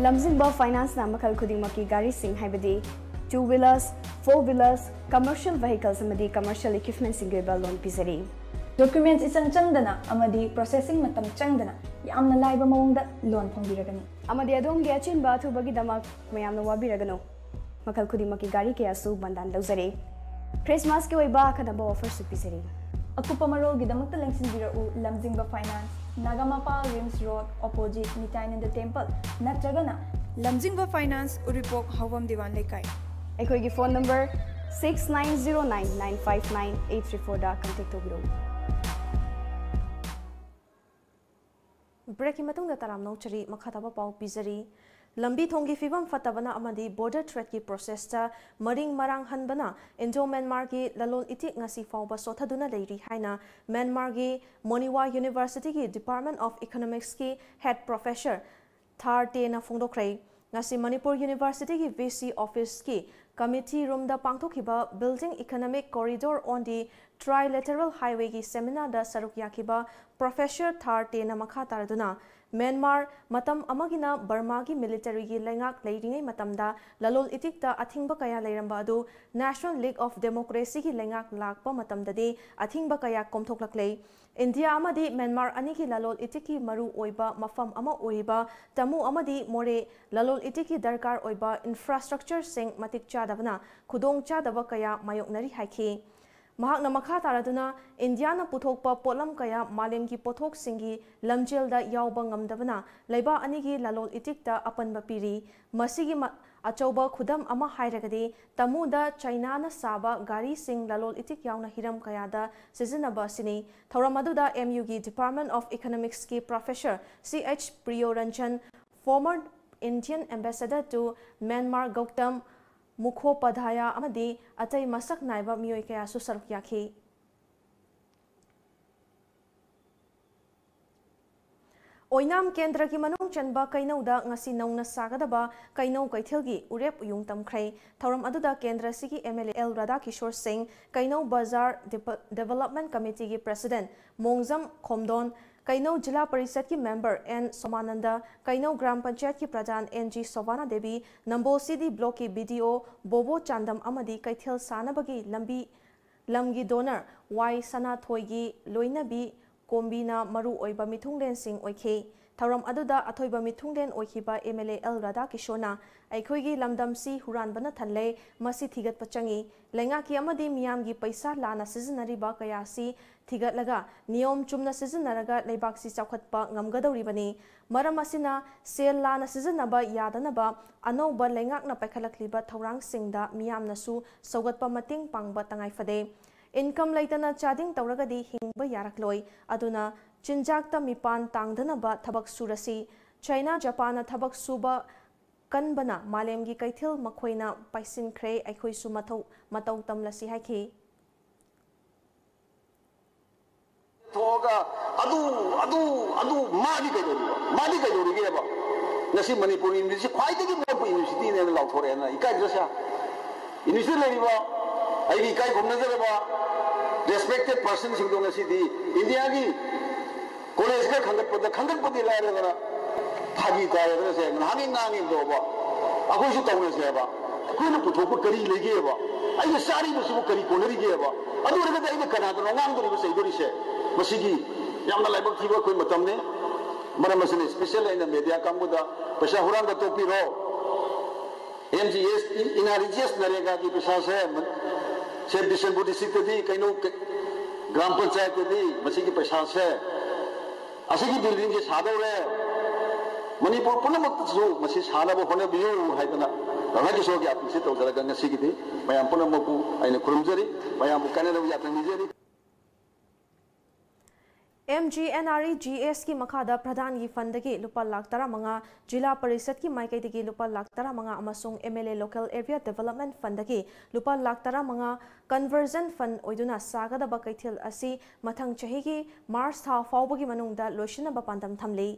ꯂꯝꯖꯤꯡꯕ ꯐꯥꯏꯅꯥꯟꯁꯅ ꯃꯈꯜ ꯈꯨꯗꯤꯡꯃꯛꯀꯤ ꯒꯥꯔꯤꯁꯤꯡ, ꯍꯥꯏꯕꯗꯤ two wheelers, four wheelers, commercial vehicles ꯑꯃꯗꯤ commercial equipmentꯁꯤꯡꯒꯤ ꯑꯣꯏꯕ ꯂꯣꯟ ꯄꯤꯖꯔꯤ꯫ Documents ꯏꯆꯪ ꯆꯪꯗꯅ ꯑꯃꯗꯤ processing ꯃꯇꯝ ꯆꯪꯗꯅ ꯌꯥꯝꯅ ꯂꯥꯏꯕ ꯃꯑꯣꯡꯗ ꯂꯣꯟ ꯐꯪꯕꯤꯔꯒꯅꯤ꯫ ꯑꯃꯗꯤ ꯑꯗꯣꯝꯒꯤ ꯑꯆꯤꯟꯕ ꯑꯊꯨꯕꯒꯤꯗꯃꯛ ꯃꯌꯥꯝꯅ ꯋꯥꯕꯤꯔꯒꯅꯨ꯫ ꯃꯈꯜ ꯈꯨꯗꯤꯡꯃꯛꯀꯤ ꯒꯥꯔꯤ ꯀꯌꯥꯁꯨ ꯕꯟꯗꯥꯟ ꯂꯧꯖꯔꯤ꯫ ꯈ꯭ꯔꯤꯁꯃꯥꯁꯀꯤ ꯑꯣꯏꯕ ꯑꯈꯟꯅꯕ offerꯁꯨ ꯄꯤꯖꯔꯤ꯫ ꯑꯀꯨꯞꯄ ꯃꯔꯣꯜꯒꯤꯗꯃꯛꯇ ꯂꯦꯡꯁꯤꯟꯕꯤꯔꯛꯎ, Lamjingba finance, Nagamapal RIMS road, opposite Nityananda temple, ꯅꯠꯇ꯭ꯔꯒꯅ ꯂꯝꯖꯤꯡꯕ ꯐꯥꯏꯅꯥꯟꯁ, ꯎꯔꯤꯄꯣꯛ ꯍꯥꯎꯕꯝ ꯗꯤꯋꯥꯟ ꯂꯩꯀꯥꯏ꯫ ꯑꯩꯈꯣꯏꯒꯤ phone number six nine zero nine nine five nine eight three fourꯗ contact ꯇꯧꯕꯤꯔꯛꯎ꯫ Breakꯀꯤ ꯃꯇꯨꯡꯗ ꯇꯔꯥꯝꯅ ꯑꯣꯛꯆꯔꯤ, ꯃꯈꯥ ꯇꯥꯕ ꯄꯥꯎ ꯄꯤꯖꯔꯤ꯫ ꯂꯝꯕꯤ ꯊꯣꯡꯒꯤ ꯐꯤꯕꯝ ꯐꯠꯇꯕꯅ ꯑꯃꯗꯤ border threatꯀꯤ processꯇ ꯃꯔꯤꯡ ꯃꯔꯥꯡ ꯍꯟꯕꯅ Indo-Myanmarꯒꯤ ꯂꯂꯣꯟ ꯏꯇꯤꯛ ꯉꯁꯤ ꯐꯥꯎꯕ ꯁꯣꯠꯊꯗꯨꯅ ꯂꯩꯔꯤ ꯍꯥꯏꯅ Myanmarꯒꯤ Monywa Universityꯒꯤ Department of Economicsꯀꯤ head professor Thar Tena ꯐꯣꯡꯗꯣꯛꯈ꯭ꯔꯦ꯫ ꯉꯁꯤ ꯃꯅꯤꯄꯨꯔ Universityꯒꯤ VC officeꯀꯤ committee roomꯗ ꯄꯥꯡꯊꯣꯛꯈꯤꯕ Building Economic Corridor on the Trilateral Highwayꯒꯤ seminarꯗ ꯁꯔꯨꯛ ꯌꯥꯈꯤꯕ professor Thar Tena ꯃꯈꯥ ꯇꯥꯔꯗꯨꯅ, ꯃ꯭ꯌꯥꯟꯃꯥꯔ ꯃꯇꯝ ꯑꯃꯒꯤꯅ ꯕꯔꯃꯥꯒꯤ militaryꯒꯤ ꯂꯩꯉꯥꯛ ꯂꯩꯔꯤꯉꯩ ꯃꯇꯝꯗ ꯂꯂꯣꯟ ꯏꯇꯤꯛꯇ ꯑꯊꯤꯡꯕ ꯀꯌꯥ ꯂꯩꯔꯝꯕ ꯑꯗꯨ National League of Democracyꯒꯤ ꯂꯩꯉꯥꯛ ꯂꯥꯛꯄ ꯃꯇꯝꯗꯗꯤ ꯑꯊꯤꯡꯕ ꯀꯌꯥ ꯀꯣꯝꯊꯣꯛꯂꯛꯂꯦ꯫ ꯏꯟꯗꯤꯌꯥ ꯑꯃꯗꯤ ꯃ꯭ꯌꯥꯟꯃꯥꯔ ꯑꯅꯤꯒꯤ ꯂꯂꯣꯟ ꯏꯇꯤꯛꯀꯤ ꯃꯔꯨ ꯑꯣꯏꯕ ꯃꯐꯝ ꯑꯃ ꯑꯣꯏꯔꯤꯕ ꯇꯥꯃꯨ ꯑꯃꯗꯤ ꯃꯣꯔꯦ ꯂꯂꯣꯟ ꯏꯇꯤꯛꯀꯤ ꯗꯔꯀꯥꯔ ꯑꯣꯏꯕ infrastructureꯁꯤꯡ ꯃꯇꯤꯛ ꯆꯥꯗꯕꯅ ꯈꯨꯗꯣꯡ ꯆꯥꯗꯕ ꯀꯌꯥ ꯃꯥꯌꯣꯛꯅꯔꯤ ꯍꯥꯏꯈꯤ꯫ ꯃꯍꯥꯛꯅ ꯃꯈꯥ ꯇꯥꯔꯗꯨꯅ, ꯏꯟꯗꯤꯌꯥꯅ ꯄꯨꯊꯣꯛꯄ ꯄꯣꯠꯂꯝ ꯀꯌꯥ ꯃꯥꯂꯦꯝꯒꯤ ꯄꯣꯠꯊꯣꯛꯁꯤꯡꯒꯤ ꯂꯝꯖꯦꯜꯗ ꯌꯥꯎꯕ ꯉꯝꯗꯕꯅ ꯂꯩꯕꯥꯛ ꯑꯅꯤꯒꯤ ꯂꯂꯣꯟ ꯏꯇꯤꯛꯇ ꯑꯄꯟꯕ ꯄꯤꯔꯤ꯫ ꯃꯁꯤꯒꯤ ꯃ-, ꯑꯆꯧꯕ ꯈꯨꯗꯝ ꯑꯃ ꯍꯥꯏꯔꯒꯗꯤ, ꯇꯥꯃꯨꯗ ꯆꯥꯏꯅꯥꯅ ꯁꯥꯕ ꯒꯥꯔꯤꯁꯤꯡ ꯂꯂꯣꯟ ꯏꯇꯤꯛ ꯌꯥꯎꯅ ꯍꯤꯔꯝ ꯀꯌꯥꯗ ꯁꯤꯖꯤꯟꯅꯕ ꯑꯁꯤꯅꯤ꯫ ꯊꯧꯔꯝ ꯑꯗꯨꯗ MUꯒꯤ Department of Economicsꯀꯤ professor C H Priyoranjan, former Indian ambassador to Myanmar Gautam ꯃꯨꯈꯣꯄꯥꯙ꯭ꯌꯥꯌ ꯑꯃꯗꯤ ꯑꯇꯩ ꯃꯁꯛ ꯅꯥꯏꯕ ꯃꯤꯑꯣꯏ ꯀꯌꯥꯁꯨ ꯁꯔꯨꯛ ꯌꯥꯈꯤ꯫ ꯑꯣꯏꯅꯥꯝ ꯀꯦꯟꯗ꯭ꯔꯒꯤ ꯃꯅꯨꯡ ꯆꯟꯕ ꯀꯩꯅꯧꯗ ꯉꯁꯤ ꯅꯧꯅ ꯁꯥꯒꯗꯕ ꯀꯩꯅꯧ ꯀꯩꯊꯦꯜꯒꯤ ꯎꯔꯦꯞ ꯎꯌꯨꯡ ꯇꯝꯈ꯭ꯔꯦ꯫ ꯊꯧꯔꯝ ꯑꯗꯨꯗ ꯀꯦꯟꯗ꯭ꯔꯁꯤꯒꯤ M L A L Radhakishor Singh, Keinou bazar ꯗꯤꯄ-, ꯗꯤꯕꯦꯂꯞꯃꯦꯟ ꯀꯃꯤꯇꯤꯒꯤ ꯄ꯭ꯔꯁꯤꯗꯦꯟ ꯃꯣꯡꯖꯝ ꯈꯣꯝꯗꯣꯟ, ꯀꯩꯅꯧ ꯖꯤꯂꯥ ꯄꯔꯤꯁꯠꯀꯤ ꯃꯦꯝꯕꯔ ꯑꯦꯟ ꯁꯣꯃꯥꯅꯟꯗ, ꯀꯩꯅꯧ ꯒ꯭ꯔꯥꯝ ꯄꯟꯆꯥꯌꯠꯀꯤ pradhan N G Sobhana Devi, Nambol C D ꯕ꯭ꯂꯣꯛꯀꯤ B ꯗꯤ ꯑꯣ ꯕꯣꯕꯣ ꯆꯥꯟꯗꯝ ꯑꯃꯗꯤ ꯀꯩꯊꯦꯜ ꯁꯥꯅꯕꯒꯤ ꯂꯝꯕꯤ, ꯂꯝꯒꯤ ꯗꯣꯅꯔ ꯋꯥꯏ ꯁꯅꯥꯊꯣꯏꯒꯤ ꯂꯣꯏꯅꯕꯤ ꯀꯣꯝꯕꯤꯅ ꯃꯔꯨ ꯑꯣꯏꯕ ꯃꯤꯊꯨꯡꯂꯦꯟꯁꯤꯡ ꯑꯣꯏꯈꯤ꯫ ꯊꯧꯔꯝ ꯑꯗꯨꯗ ꯑꯊꯣꯏꯕ ꯃꯤꯊꯨꯡꯂꯦꯟ ꯑꯣꯏꯈꯤꯕ ꯑꯦꯝ ꯑꯦꯜ ꯑꯦ ꯑꯦꯜ ꯔꯥꯙꯥꯀꯤꯁꯣꯔꯅ, "ꯑꯩꯈꯣꯏꯒꯤ ꯂꯝꯗꯝꯁꯤ ꯍꯨꯔꯥꯟꯕꯅ ꯊꯜꯂꯦ, ꯃꯁꯤ ꯊꯤꯒꯠꯄ ꯆꯪꯏ꯫ ꯂꯩꯉꯥꯛꯀꯤ ꯑꯃꯗꯤ ꯃꯤꯌꯥꯝꯒꯤ ꯄꯩꯁꯥ ꯂꯥꯟꯅ ꯁꯤꯖꯤꯟꯅꯔꯤꯕ ꯀꯌꯥ ꯑꯁꯤ ꯊꯤꯒꯠꯂꯒ ꯅꯤꯌꯣꯝ ꯆꯨꯝꯅ ꯁꯤꯖꯤꯟꯅꯔꯒ ꯂꯩꯕꯥꯛꯁꯤ ꯆꯥꯎꯈꯠꯄ ꯉꯝꯒꯗꯧꯔꯤꯕꯅꯤ꯫ ꯃꯔꯝ ꯑꯁꯤꯅ ꯁꯦꯜ ꯂꯥꯟꯅ ꯁꯤꯖꯤꯟꯅꯕ ꯌꯥꯗꯅꯕ ꯑꯅꯧꯕ ꯂꯩꯉꯥꯛꯅ ꯄꯥꯏꯈꯠꯂꯛꯂꯤꯕ ꯊꯧꯔꯥꯡꯁꯤꯡꯗ ꯃꯤꯌꯥꯝꯅꯁꯨ ꯁꯧꯒꯠꯄ ꯃꯇꯦꯡ ꯄꯥꯡꯕ ꯇꯉꯥꯏ ꯐꯗꯦ꯫ ꯏꯟꯀꯝ ꯂꯩꯇꯅ ꯆꯥꯗꯤꯡ ꯇꯧꯔꯒꯗꯤ ꯍꯤꯡꯕ ꯌꯥꯔꯛꯂꯣꯏ꯫ ꯑꯗꯨꯅ ꯆꯤꯟꯖꯥꯛꯇ ꯃꯤꯄꯥꯟ ꯇꯥꯡꯗꯅꯕ ꯊꯕꯛ ꯁꯨꯔꯁꯤ꯫ ꯆꯥꯏꯅꯥ, ꯖꯄꯥꯟꯅ ꯊꯕꯛ ꯁꯨꯕ ꯀꯟꯕꯅ ꯃꯥꯂꯦꯝꯒꯤ ꯀꯩꯊꯦꯜ ꯃꯈꯣꯏꯅ ꯄꯥꯏꯁꯤꯟꯈ꯭ꯔꯦ, ꯑꯩꯈꯣꯏꯁꯨ ꯃꯊꯧ, ꯃꯇꯧ ꯇꯝꯂꯁꯤ" ꯍꯥꯏꯈꯤ꯫ ꯊꯣꯛꯑꯒ ꯑꯗꯨ, ꯑꯗꯨ, ꯑꯗꯨ ꯃꯥꯗꯤ ꯀꯩꯗꯧꯔꯤꯕ? ꯃꯥꯗꯤ ꯀꯩꯗꯧꯔꯤꯒꯦꯕ? ꯉꯁꯤ ꯃꯅꯤꯄꯨꯔ ꯌꯨꯅꯤꯚꯔꯁꯤꯇꯤ ꯈ꯭ꯋꯥꯏꯗꯒꯤ ꯃꯣꯠꯄ ꯌꯨꯅꯤꯚꯔꯁꯤꯇꯤꯅꯦꯅ ꯂꯥꯎꯊꯣꯔꯛꯑꯦꯅ ꯏꯀꯥꯏꯗ꯭ꯔꯁꯦ? ꯌꯨꯅꯤꯚꯔꯁꯤꯇꯤ ꯂꯩꯔꯤꯕ ꯑꯩꯒꯤ ꯏꯀꯥꯏ ꯈꯨꯝꯅꯖꯔꯕ respected personꯁꯤꯡꯗꯣ ꯉꯁꯤꯗꯤ ꯏꯟꯗꯤꯌꯥꯒꯤ ꯀꯣꯂꯦꯖ ꯈꯔ ꯈꯟꯒꯠꯄꯗ, ꯈꯟꯒꯠꯄꯗꯤ ꯂꯥꯏꯔꯗꯅ ꯐꯥꯒꯤ ꯇꯥꯏꯗꯅ ꯁꯦ ꯉꯥꯏꯍꯥꯛꯀꯤ ꯉꯥꯡꯉꯤꯕꯗꯣꯕ ꯑꯩꯈꯣꯏꯁꯨ ꯇꯧꯅꯁꯦꯕ꯫ ꯑꯩꯈꯣꯏꯅ ꯄꯨꯊꯣꯛꯄ ꯀꯔꯤ ꯂꯩꯒꯦꯕ? ꯑꯩꯅ ꯆꯥꯔꯤꯕꯁꯤꯕꯨ ꯀꯔꯤ ꯀꯣꯟꯅꯔꯤꯒꯦꯕ? ꯑꯗꯨ ꯑꯣꯏꯔꯒꯗꯤ ꯑꯩꯅ ꯀꯅꯥꯗꯅꯣ ꯉꯥꯡꯗꯣꯔꯤꯕ, ꯆꯩꯗꯣꯔꯤꯁꯦ? ꯃꯁꯤꯒꯤ ꯌꯥꯝꯅ ꯂꯥꯏꯕꯛ ꯊꯤꯕ ꯑꯩꯈꯣꯏ ꯃꯇꯝꯅꯤ꯫ ꯃꯔꯝ ꯑꯁꯤꯅ special ꯑꯩꯅ media ꯀꯥꯡꯕꯨꯗ ꯄꯩꯁꯥ ꯍꯨꯔꯥꯟꯕ ꯇꯣꯛꯄꯤꯔꯣ꯫ ꯑꯦꯝ ꯖꯤ ꯑꯦꯁ, ꯏꯟ ꯑꯥꯔ ꯏ ꯖꯤ ꯑꯦꯁ ꯅꯔꯦꯒꯥꯒꯤ ꯄꯩꯁꯥꯁꯦ ꯁꯦ ꯕꯤꯁꯦꯟꯄꯨꯔ districtꯇꯗꯤ ꯀꯩꯅꯣ ꯀ-, ꯒ꯭ꯔꯥꯝ ꯄꯟꯆꯥꯌꯠꯇꯗꯤ ꯃꯁꯤꯒꯤ ꯄꯩꯁꯥꯁꯦ, ꯑꯁꯤꯒꯤ buildingꯁꯦ ꯁꯥꯗꯧꯔꯦ꯫ ꯃꯅꯤꯄꯨꯔ ꯄꯨꯝꯅꯃꯛꯇꯁꯨ ꯃꯁꯤ ꯁꯥꯅꯕ ꯍꯣꯠꯅꯕꯤꯌꯨ ꯍꯥꯏꯗꯅ ꯔꯥꯙꯥ ꯀꯤꯁꯣꯔꯒꯤ ꯑꯄꯤꯜꯁꯦ ꯇꯧꯖꯔꯒ ꯉꯁꯤꯒꯤꯗꯤ ꯃꯌꯥꯝ ꯄꯨꯝꯅꯃꯛꯄꯨ ꯑꯩꯅ ꯈꯨꯔꯨꯝꯖꯔꯤ꯫ ꯃꯌꯥꯝꯕꯨ ꯀꯥꯟꯅꯅꯕ ꯌꯥꯊꯪ ꯅꯤꯖꯔꯤ꯫ MGNREGS ꯀꯤ ꯃꯈꯥꯗ ꯄ꯭ꯔꯙꯥꯟꯒꯤ ꯐꯟꯗꯒꯤ ꯂꯨꯄꯥ ꯂꯥꯈ ꯇꯔꯥꯃꯉꯥ, ꯖꯤꯂꯥ ꯄꯔꯤꯁꯠꯀꯤ ꯃꯥꯏꯀꯩꯗꯒꯤ ꯂꯨꯄꯥ ꯂꯥꯈ ꯇꯔꯥꯃꯉꯥ ꯑꯃꯁꯨꯡ MLA Local Area Development Fundꯗꯒꯤ ꯂꯨꯄꯥ ꯂꯥꯈ ꯇꯔꯥꯃꯉꯥ Conversion Fund ꯑꯣꯏꯗꯨꯅ ꯁꯥꯒꯗꯕ ꯀꯩꯊꯦꯜ ꯑꯁꯤ ꯃꯊꯪ ꯆꯍꯤꯒꯤ ꯃꯥꯔꯆ ꯊꯥ ꯐꯥꯎꯕꯒꯤ ꯃꯅꯨꯡꯗ ꯂꯣꯏꯁꯤꯟꯅꯕ ꯄꯥꯟꯗꯝ ꯊꯝꯂꯤ꯫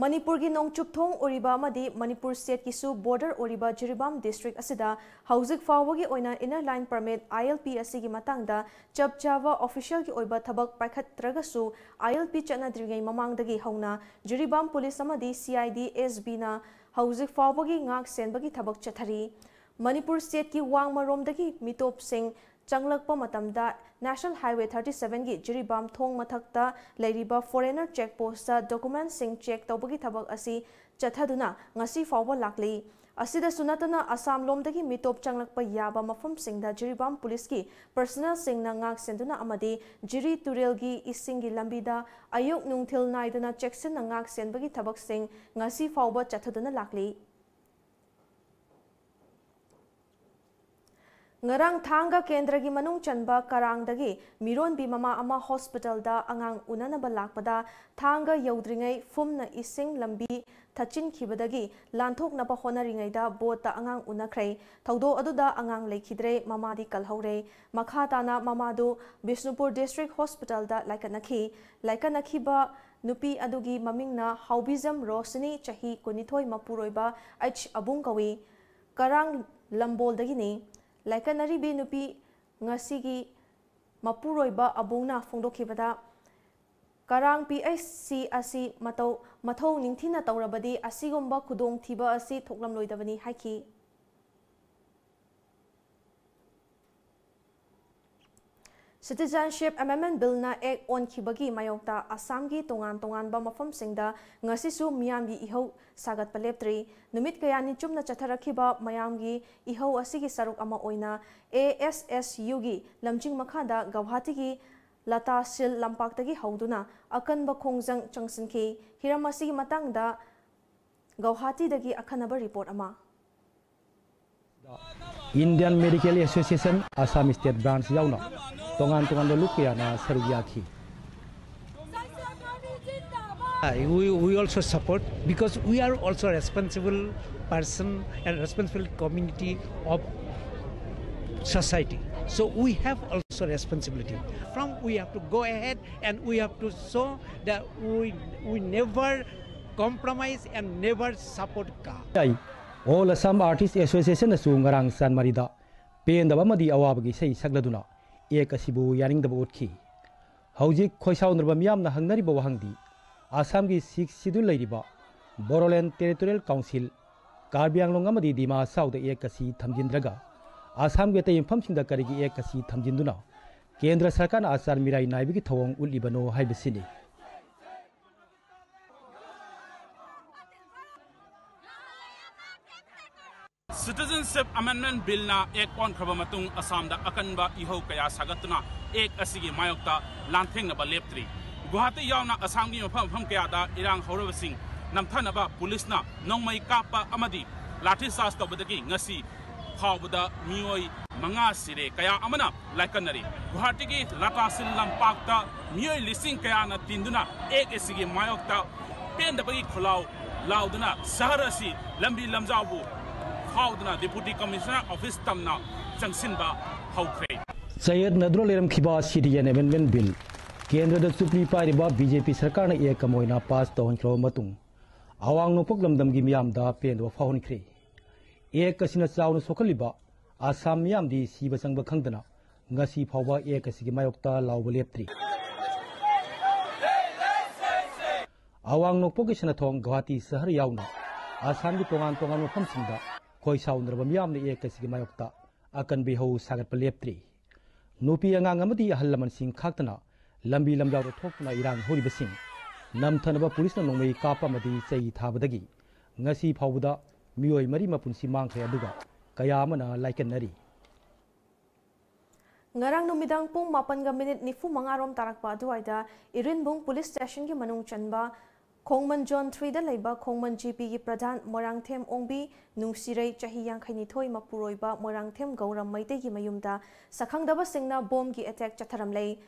ꯃꯅꯤꯄꯨꯔꯒꯤ ꯅꯣꯡꯆꯨꯞ ꯊꯣꯡ ꯑꯣꯏꯔꯤꯕ ꯑꯃꯗꯤ ꯃꯅꯤꯄꯨꯔ stateꯀꯤꯁꯨ border ꯑꯣꯏꯔꯤꯕ ꯖꯤꯔꯤꯕꯥꯝ district ꯑꯁꯤꯗ ꯍꯧꯖꯤꯛ ꯐꯥꯎꯕꯒꯤ ꯑꯣꯏꯅ Inner Line Permit, ILP, ꯑꯁꯤꯒꯤ ꯃꯇꯥꯡꯗ ꯆꯞ ꯆꯥꯕ officialꯒꯤ ꯑꯣꯏꯕ ꯊꯕꯛ ꯄꯥꯏꯈꯠꯇ꯭ꯔꯒꯁꯨ, ILP ꯆꯠꯅꯗ꯭ꯔꯤꯉꯩ ꯃꯃꯥꯡꯗꯒꯤ ꯍꯧꯅ ꯖꯤꯔꯤꯕꯥꯝ ꯄꯨꯂꯤꯁ ꯑꯃꯗꯤ CID SBꯅ ꯍꯧꯖꯤꯛ ꯐꯥꯎꯕꯒꯤ ꯉꯥꯛ ꯁꯦꯟꯕꯒꯤ ꯊꯕꯛ ꯆꯠꯊꯔꯤ꯫ ꯃꯅꯤꯄꯨꯔ stateꯀꯤ ꯋꯥꯡꯃꯔꯣꯝꯗꯒꯤ ꯃꯤꯇꯣꯞꯁꯤꯡ ꯆꯪꯂꯛꯄ ꯃꯇꯝꯗ National Highway thirty sevenꯒꯤ ꯖꯤꯔꯤꯕꯥꯝ ꯊꯣꯡ ꯃꯊꯛꯇ ꯂꯩꯔꯤꯕ foreigner check postꯇ documentꯁꯤꯡ check ꯇꯧꯕꯒꯤ ꯊꯕꯛ ꯑꯁꯤ ꯆꯠꯊꯗꯨꯅ ꯉꯁꯤ ꯐꯥꯎꯕ ꯂꯥꯛꯂꯤ꯫ ꯑꯁꯤꯗꯁꯨ ꯅꯠꯇꯅ ꯑꯁꯥꯝꯂꯣꯝꯗꯒꯤ ꯃꯤꯇꯣꯞ ꯆꯪꯂꯛꯄ ꯌꯥꯕ ꯃꯐꯝꯁꯤꯡꯗ ꯖꯤꯔꯤꯕꯥꯝ ꯄꯨꯂꯤꯁꯀꯤ personnelꯁꯤꯡꯅ ꯉꯥꯛ ꯁꯦꯟꯗꯨꯅ ꯑꯃꯗꯤ ꯖꯤꯔꯤ ꯇꯨꯔꯦꯜꯒꯤ ꯏꯁꯤꯡꯒꯤ ꯂꯝꯕꯤꯗ ꯑꯌꯨꯛ ꯅꯨꯡꯊꯤꯜ ꯅꯥꯏꯗꯅ ꯆꯦꯛꯁꯤꯟꯅ ꯉꯥꯛ ꯁꯦꯟꯕꯒꯤ ꯊꯕꯛꯁꯤꯡ ꯉꯁꯤ ꯐꯥꯎꯕ ꯆꯠꯊꯗꯨꯅ ꯂꯥꯛꯂꯤ꯫ ꯉꯔꯥꯡ ꯊꯥꯡꯒ ꯀꯦꯟꯗ꯭ꯔꯒꯤ ꯃꯅꯨꯡ ꯆꯟꯕ ꯀꯔꯥꯡꯗꯒꯤ ꯃꯤꯔꯣꯟꯕꯤ ꯃꯃꯥ ꯑꯃ hospitalꯗ ꯑꯉꯥꯡ ꯎꯅꯅꯕ ꯂꯥꯛꯄꯗ ꯊꯥꯡꯒ ꯌꯧꯗ꯭ꯔꯤꯉꯩ ꯐꯨꯝꯅ ꯏꯁꯤꯡ ꯂꯝꯕꯤ ꯊꯠꯆꯤꯟꯈꯤꯕꯗꯒꯤ ꯂꯥꯟꯊꯣꯛꯅꯕ ꯍꯣꯠꯅꯔꯤꯉꯩꯗ boatꯇ ꯑꯉꯥꯡ ꯎꯅꯈ꯭ꯔꯦ꯫ ꯊꯧꯗꯣꯛ ꯑꯗꯨꯗ ꯑꯉꯥꯡ ꯂꯩꯈꯤꯗ꯭ꯔꯦ, ꯃꯃꯥꯗꯤ ꯀꯜꯍꯧꯔꯦ꯫ ꯃꯈꯥ ꯇꯥꯅ ꯃꯃꯥꯗꯨ ꯕꯤꯁꯅꯨꯄꯨꯔ District Hospitalꯗ ꯂꯥꯏꯀꯠꯅꯈꯤ꯫ ꯂꯥꯏꯀꯠꯅꯈꯤꯕ ꯅꯨꯄꯤ ꯑꯗꯨꯒꯤ ꯃꯃꯤꯡꯅ ꯍꯥꯎꯕꯤꯖꯝ ꯔꯣꯁꯅꯤ, ꯆꯍꯤ ꯀꯨꯟꯅꯤꯊꯣꯏ, ꯃꯄꯨꯔꯣꯏꯕ H ꯑꯕꯨꯡ ꯀꯧꯏ꯫ ꯀꯔꯥꯡ ꯂꯝꯕꯣꯜꯗꯒꯤꯅꯤ꯫ ꯂꯥꯏꯀꯠꯅꯔꯤꯕꯤ ꯅꯨꯄꯤ ꯉꯁꯤꯒꯤ ꯃꯄꯨꯔꯣꯏꯕ ꯑꯕꯨꯡꯅ ꯐꯣꯡꯗꯣꯛꯈꯤꯕꯗ, ꯀꯔꯥꯡ PHC ꯑꯁꯤ ꯃꯇꯧ, ꯃꯊꯧ ꯅꯤꯡꯊꯤꯅ ꯇꯧꯔꯕꯗꯤ ꯑꯁꯤꯒꯨꯝꯕ ꯈꯨꯗꯣꯡꯊꯤꯕ ꯑꯁꯤ ꯊꯣꯛꯂꯝꯂꯣꯏꯗꯕꯅꯤ ꯍꯥꯏꯈꯤ꯫ Citizenship Amendment Billꯅ Act ꯑꯣꯟꯈꯤꯕꯒꯤ ꯃꯥꯌꯣꯛꯇ ꯑꯁꯥꯝꯒꯤ ꯇꯣꯉꯥꯟ ꯇꯣꯉꯥꯟꯕ ꯃꯐꯝꯁꯤꯡꯗ ꯉꯁꯤꯁꯨ ꯃꯤꯌꯥꯝꯒꯤ ꯏꯍꯧ ꯁꯥꯒꯠꯄ ꯂꯦꯞꯇ꯭ꯔꯤ꯫ ꯅꯨꯃꯤꯠ ꯀꯌꯥꯅꯤ ꯆꯨꯝꯅ ꯆꯠꯊꯔꯛꯈꯤꯕ ꯃꯌꯥꯝꯒꯤ ꯏꯍꯧ ꯑꯁꯤꯒꯤ ꯁꯔꯨꯛ ꯑꯃ ꯑꯣꯏꯅ ASSUꯒꯤ ꯂꯝꯖꯤꯡ ꯃꯈꯥꯗ ꯒꯧꯍꯥꯇꯤꯒꯤ ꯂꯇꯥ ꯁꯤꯜ ꯂꯝꯄꯥꯛꯇꯒꯤ ꯍꯧꯗꯨꯅ ꯑꯀꯟꯕ ꯈꯣꯡꯖꯪ ꯆꯪꯁꯤꯟꯈꯤ꯫ ꯍꯤꯔꯝ ꯑꯁꯤꯒꯤ ꯃꯇꯥꯡꯗ ꯒꯧꯍꯥꯇꯤꯗꯒꯤ ꯑꯈꯟꯅꯕ report ꯑꯃ꯫ Indian Medical Association Assam State Branch ꯌꯥꯎꯅ ꯇꯣꯉꯥꯟ ꯇꯣꯉꯥꯟꯕ ꯂꯨꯞ ꯀꯌꯥꯅ ꯁꯔꯨꯛ ꯌꯥꯈꯤ꯫ Uh, we, we also support because we are also responsible person and responsible community of society. So we have also responsibility. From we have to go ahead and we have to show that we, we never compromise and never support car. All Assam Artists Association ꯅꯁꯨ ꯉꯔꯥꯡ ꯆꯥꯟꯃꯥꯔꯤꯗ ꯄꯦꯟꯗꯕ ꯑꯃꯗꯤ ꯑꯋꯥꯕꯒꯤ ꯏꯁꯩ ꯁꯛꯂꯗꯨꯅ ꯑꯦꯛ ꯑꯁꯤꯕꯨ ꯌꯥꯅꯤꯡꯗꯕ ꯎꯠꯈꯤ꯫ ꯍꯧꯖꯤꯛ ꯈꯣꯏꯁꯥꯎꯅꯔꯕ ꯃꯤꯌꯥꯝꯅ ꯍꯪꯅꯔꯤꯕ ꯋꯥꯍꯪꯗꯤ ꯑꯁꯥꯝꯒꯤ ꯁꯤꯛꯁ ꯁꯤꯗꯨꯜ ꯂꯩꯔꯤꯕ ꯕꯣꯔꯣꯂꯦꯟ ꯇꯦꯔꯤꯇꯣꯔꯤꯌꯦꯜ ꯀꯥꯎꯟꯁꯤꯜ, ꯀꯥꯔꯕꯤ ꯑꯥꯡꯂꯣꯡ ꯑꯃꯗꯤ ꯗꯤꯃꯥ ꯍꯁꯥꯎꯗ ꯑꯦꯛ ꯑꯁꯤ ꯊꯝꯖꯤꯟꯗ꯭ꯔꯒ ꯑꯁꯥꯝꯒꯤ ꯑꯇꯩ ꯃꯐꯝꯁꯤꯡꯗ ꯀꯔꯤꯒꯤ ꯑꯦꯛ ꯑꯁꯤ ꯊꯝꯖꯤꯟꯗꯨꯅ ꯀꯦꯟꯗ꯭ꯔ ꯁꯔꯀꯥꯔꯅ ꯑꯆꯥꯔ ꯃꯤꯔꯥꯏ ꯅꯥꯏꯕꯒꯤ ꯊꯧꯑꯣꯡ ꯎꯠꯂꯤꯕꯅꯣ ꯍꯥꯏꯕꯁꯤꯅꯤ꯫ Citizenship Amendment Billꯅ ꯑꯦꯛ ꯑꯣꯟꯈ꯭ꯔꯕ ꯃꯇꯨꯡ ꯑꯁꯥꯝꯗ ꯑꯀꯟꯕ ꯏꯍꯧ ꯀꯌꯥ ꯁꯥꯒꯠꯇꯨꯅ ꯑꯦꯛ ꯑꯁꯤꯒꯤ ꯃꯥꯌꯣꯛꯇ ꯂꯥꯟꯊꯦꯡꯅꯕ ꯂꯦꯞꯇ꯭ꯔꯤ꯫ ꯒꯨꯋꯥꯍꯥꯇꯤ ꯌꯥꯎꯅ ꯑꯁꯥꯝꯒꯤ ꯃꯐꯝ ꯃꯐꯝ ꯀꯌꯥꯗ ꯏꯔꯥꯡ ꯍꯧꯔꯕꯁꯤꯡ ꯅꯝꯊꯅꯕ ꯄꯨꯂꯤꯁꯅ ꯅꯣꯡꯃꯩ ꯀꯥꯞꯄ ꯑꯃꯗꯤ ꯂꯥꯊꯤ ꯆꯥꯔꯖ ꯇꯧꯕꯗꯒꯤ ꯉꯁꯤ ꯐꯥꯎꯕꯗ ꯃꯤꯑꯣꯏ ꯃꯉꯥ ꯁꯤꯔꯦ, ꯀꯌꯥ ꯑꯃꯅ ꯂꯥꯏꯀꯠꯅꯔꯤ꯫ ꯒꯨꯋꯥꯍꯥꯇꯤꯒꯤ ꯂꯇꯥꯁꯤꯜ ꯂꯝꯄꯥꯛꯇ ꯃꯤꯑꯣꯏ ꯂꯤꯁꯤꯡ ꯀꯌꯥꯅ ꯇꯤꯟꯗꯨꯅ ꯑꯦꯛ ꯑꯁꯤꯒꯤ ꯃꯥꯌꯣꯛꯇ ꯄꯦꯟꯗꯕꯒꯤ ꯈꯣꯜꯂꯥꯎ ꯂꯥꯎꯗꯨꯅ ꯁꯍꯔ ꯑꯁꯤ ꯂꯝꯕꯤ ꯂꯝꯖꯥꯎꯕꯨ ꯐꯥꯎꯗꯨꯅ Deputy Commissioner office ꯇꯝꯅ ꯆꯪꯁꯤꯟꯕ ꯍꯧꯈ꯭ꯔꯦ꯫ ꯆꯌꯦꯠꯅꯗꯨꯅ ꯂꯩꯔꯝꯈꯤꯕ Citizen Amendment Bill ꯀꯦꯟꯗ꯭ꯔꯗ ꯆꯨꯞꯂꯤ ꯄꯥꯏꯔꯤꯕ ꯕꯤ ꯖꯦ ꯄꯤ ꯁꯔꯀꯥꯔꯅ ꯑꯦꯛ ꯑꯃ ꯑꯣꯏꯅ ꯄꯥꯁ ꯇꯧꯍꯟꯈ꯭ꯔꯕ ꯃꯇꯨꯡ ꯑꯋꯥꯡ ꯅꯣꯡꯄꯣꯛ ꯂꯝꯗꯝꯒꯤ ꯃꯤꯌꯥꯝꯗ ꯄꯦꯟꯗꯕ ꯐꯥꯎꯍꯟꯈ꯭ꯔꯦ꯫ ꯑꯦꯛ ꯑꯁꯤꯅ ꯆꯥꯎꯅ ꯁꯣꯛꯍꯜꯂꯤꯕ ꯑꯁꯥꯝ ꯃꯤꯌꯥꯝꯗꯤ ꯁꯤꯕ ꯆꯪꯕ ꯈꯪꯗꯅ ꯉꯁꯤ ꯐꯥꯎꯕ ꯑꯦꯛ ꯑꯁꯤꯒꯤ ꯃꯥꯌꯣꯛꯇ ꯂꯥꯎꯕ ꯂꯦꯞꯇ꯭ꯔꯤ꯫ ꯑꯋꯥꯡ ꯅꯣꯡꯄꯣꯛꯀꯤ ꯁꯤꯟꯅꯊꯣꯡ ꯒꯨꯋꯥꯍꯥꯇꯤ ꯁꯍꯔ ꯌꯥꯎꯅ ꯑꯁꯥꯝꯒꯤ ꯇꯣꯉꯥꯟ ꯇꯣꯉꯥꯟꯕ ꯃꯐꯝꯁꯤꯡꯗ ꯈꯣꯏ ꯁꯥꯎꯅꯔꯕ ꯃꯤꯌꯥꯝꯅ ꯑꯦꯛ ꯑꯁꯤꯒꯤ ꯃꯥꯌꯣꯛꯇ ꯑꯀꯟꯕ ꯏꯍꯧ ꯁꯥꯒꯠꯄ ꯂꯦꯞꯇ꯭ꯔꯤ꯫ ꯅꯨꯄꯤ ꯑꯉꯥꯡ ꯑꯃꯗꯤ ꯑꯍꯜ ꯂꯃꯟꯁꯤꯡ ꯈꯥꯛꯇꯅ ꯂꯝꯕꯤ ꯂꯝꯖꯥꯎꯗ ꯊꯣꯛꯇꯨꯅ ꯏꯔꯥꯡ ꯍꯧꯔꯤꯕꯁꯤꯡ ꯅꯝꯊꯅꯕ ꯄꯨꯂꯤꯁꯅ ꯅꯣꯡꯃꯩ ꯀꯥꯞꯄ ꯑꯃꯗꯤ ꯆꯩ ꯊꯥꯕꯗꯒꯤ ꯉꯁꯤ ꯐꯥꯎꯕꯗ ꯃꯤꯑꯣꯏ ꯃꯔꯤ ꯃꯄꯨꯟꯁꯤ ꯃꯥꯡꯈ꯭ꯔꯦ, ꯑꯗꯨꯒ ꯀꯌꯥ ꯑꯃꯅ ꯂꯥꯏꯀꯠꯅꯔꯤ꯫ ꯉꯔꯥꯡ ꯅꯨꯃꯤꯗꯥꯡ ꯄꯨꯡ ꯃꯥꯄꯟꯒ ꯃꯤꯅꯤꯠ ꯅꯤꯐꯨ ꯃꯉꯥ ꯔꯣꯝ ꯇꯥꯔꯛꯄ ꯑꯗꯨꯋꯥꯏꯗ ꯏꯔꯤꯟꯕꯨꯡ ꯄꯨꯂꯤꯁ ꯁ꯭ꯇꯦꯁꯟꯒꯤ ꯃꯅꯨꯡ ꯆꯟꯕ ꯈꯣꯡꯃꯟ ꯖꯣꯟ ꯊ꯭ꯔꯤꯗ ꯂꯩꯕ ꯈꯣꯡꯃꯟ ꯖꯤ ꯄꯤꯒꯤ ꯄ꯭ꯔꯙꯥꯟ ꯃꯣꯏꯔꯥꯡꯊꯦꯝ ꯑꯣꯡꯕꯤ ꯅꯨꯡꯁꯤꯔꯩ, ꯆꯍꯤ ꯌꯥꯡꯈꯩꯅꯤꯊꯣꯏ, ꯃꯄꯨꯔꯣꯏꯕ ꯃꯣꯏꯔꯥꯡꯊꯦꯝ ꯒꯧꯔꯝ ꯃꯩꯇꯩꯒꯤ ꯃꯌꯨꯝꯗ ꯁꯛꯈꯪꯗꯕꯁꯤꯡꯅ ꯕꯣꯝꯒꯤ ꯑꯦꯇꯦꯛ ꯆꯠꯊꯔꯝꯂꯦ꯫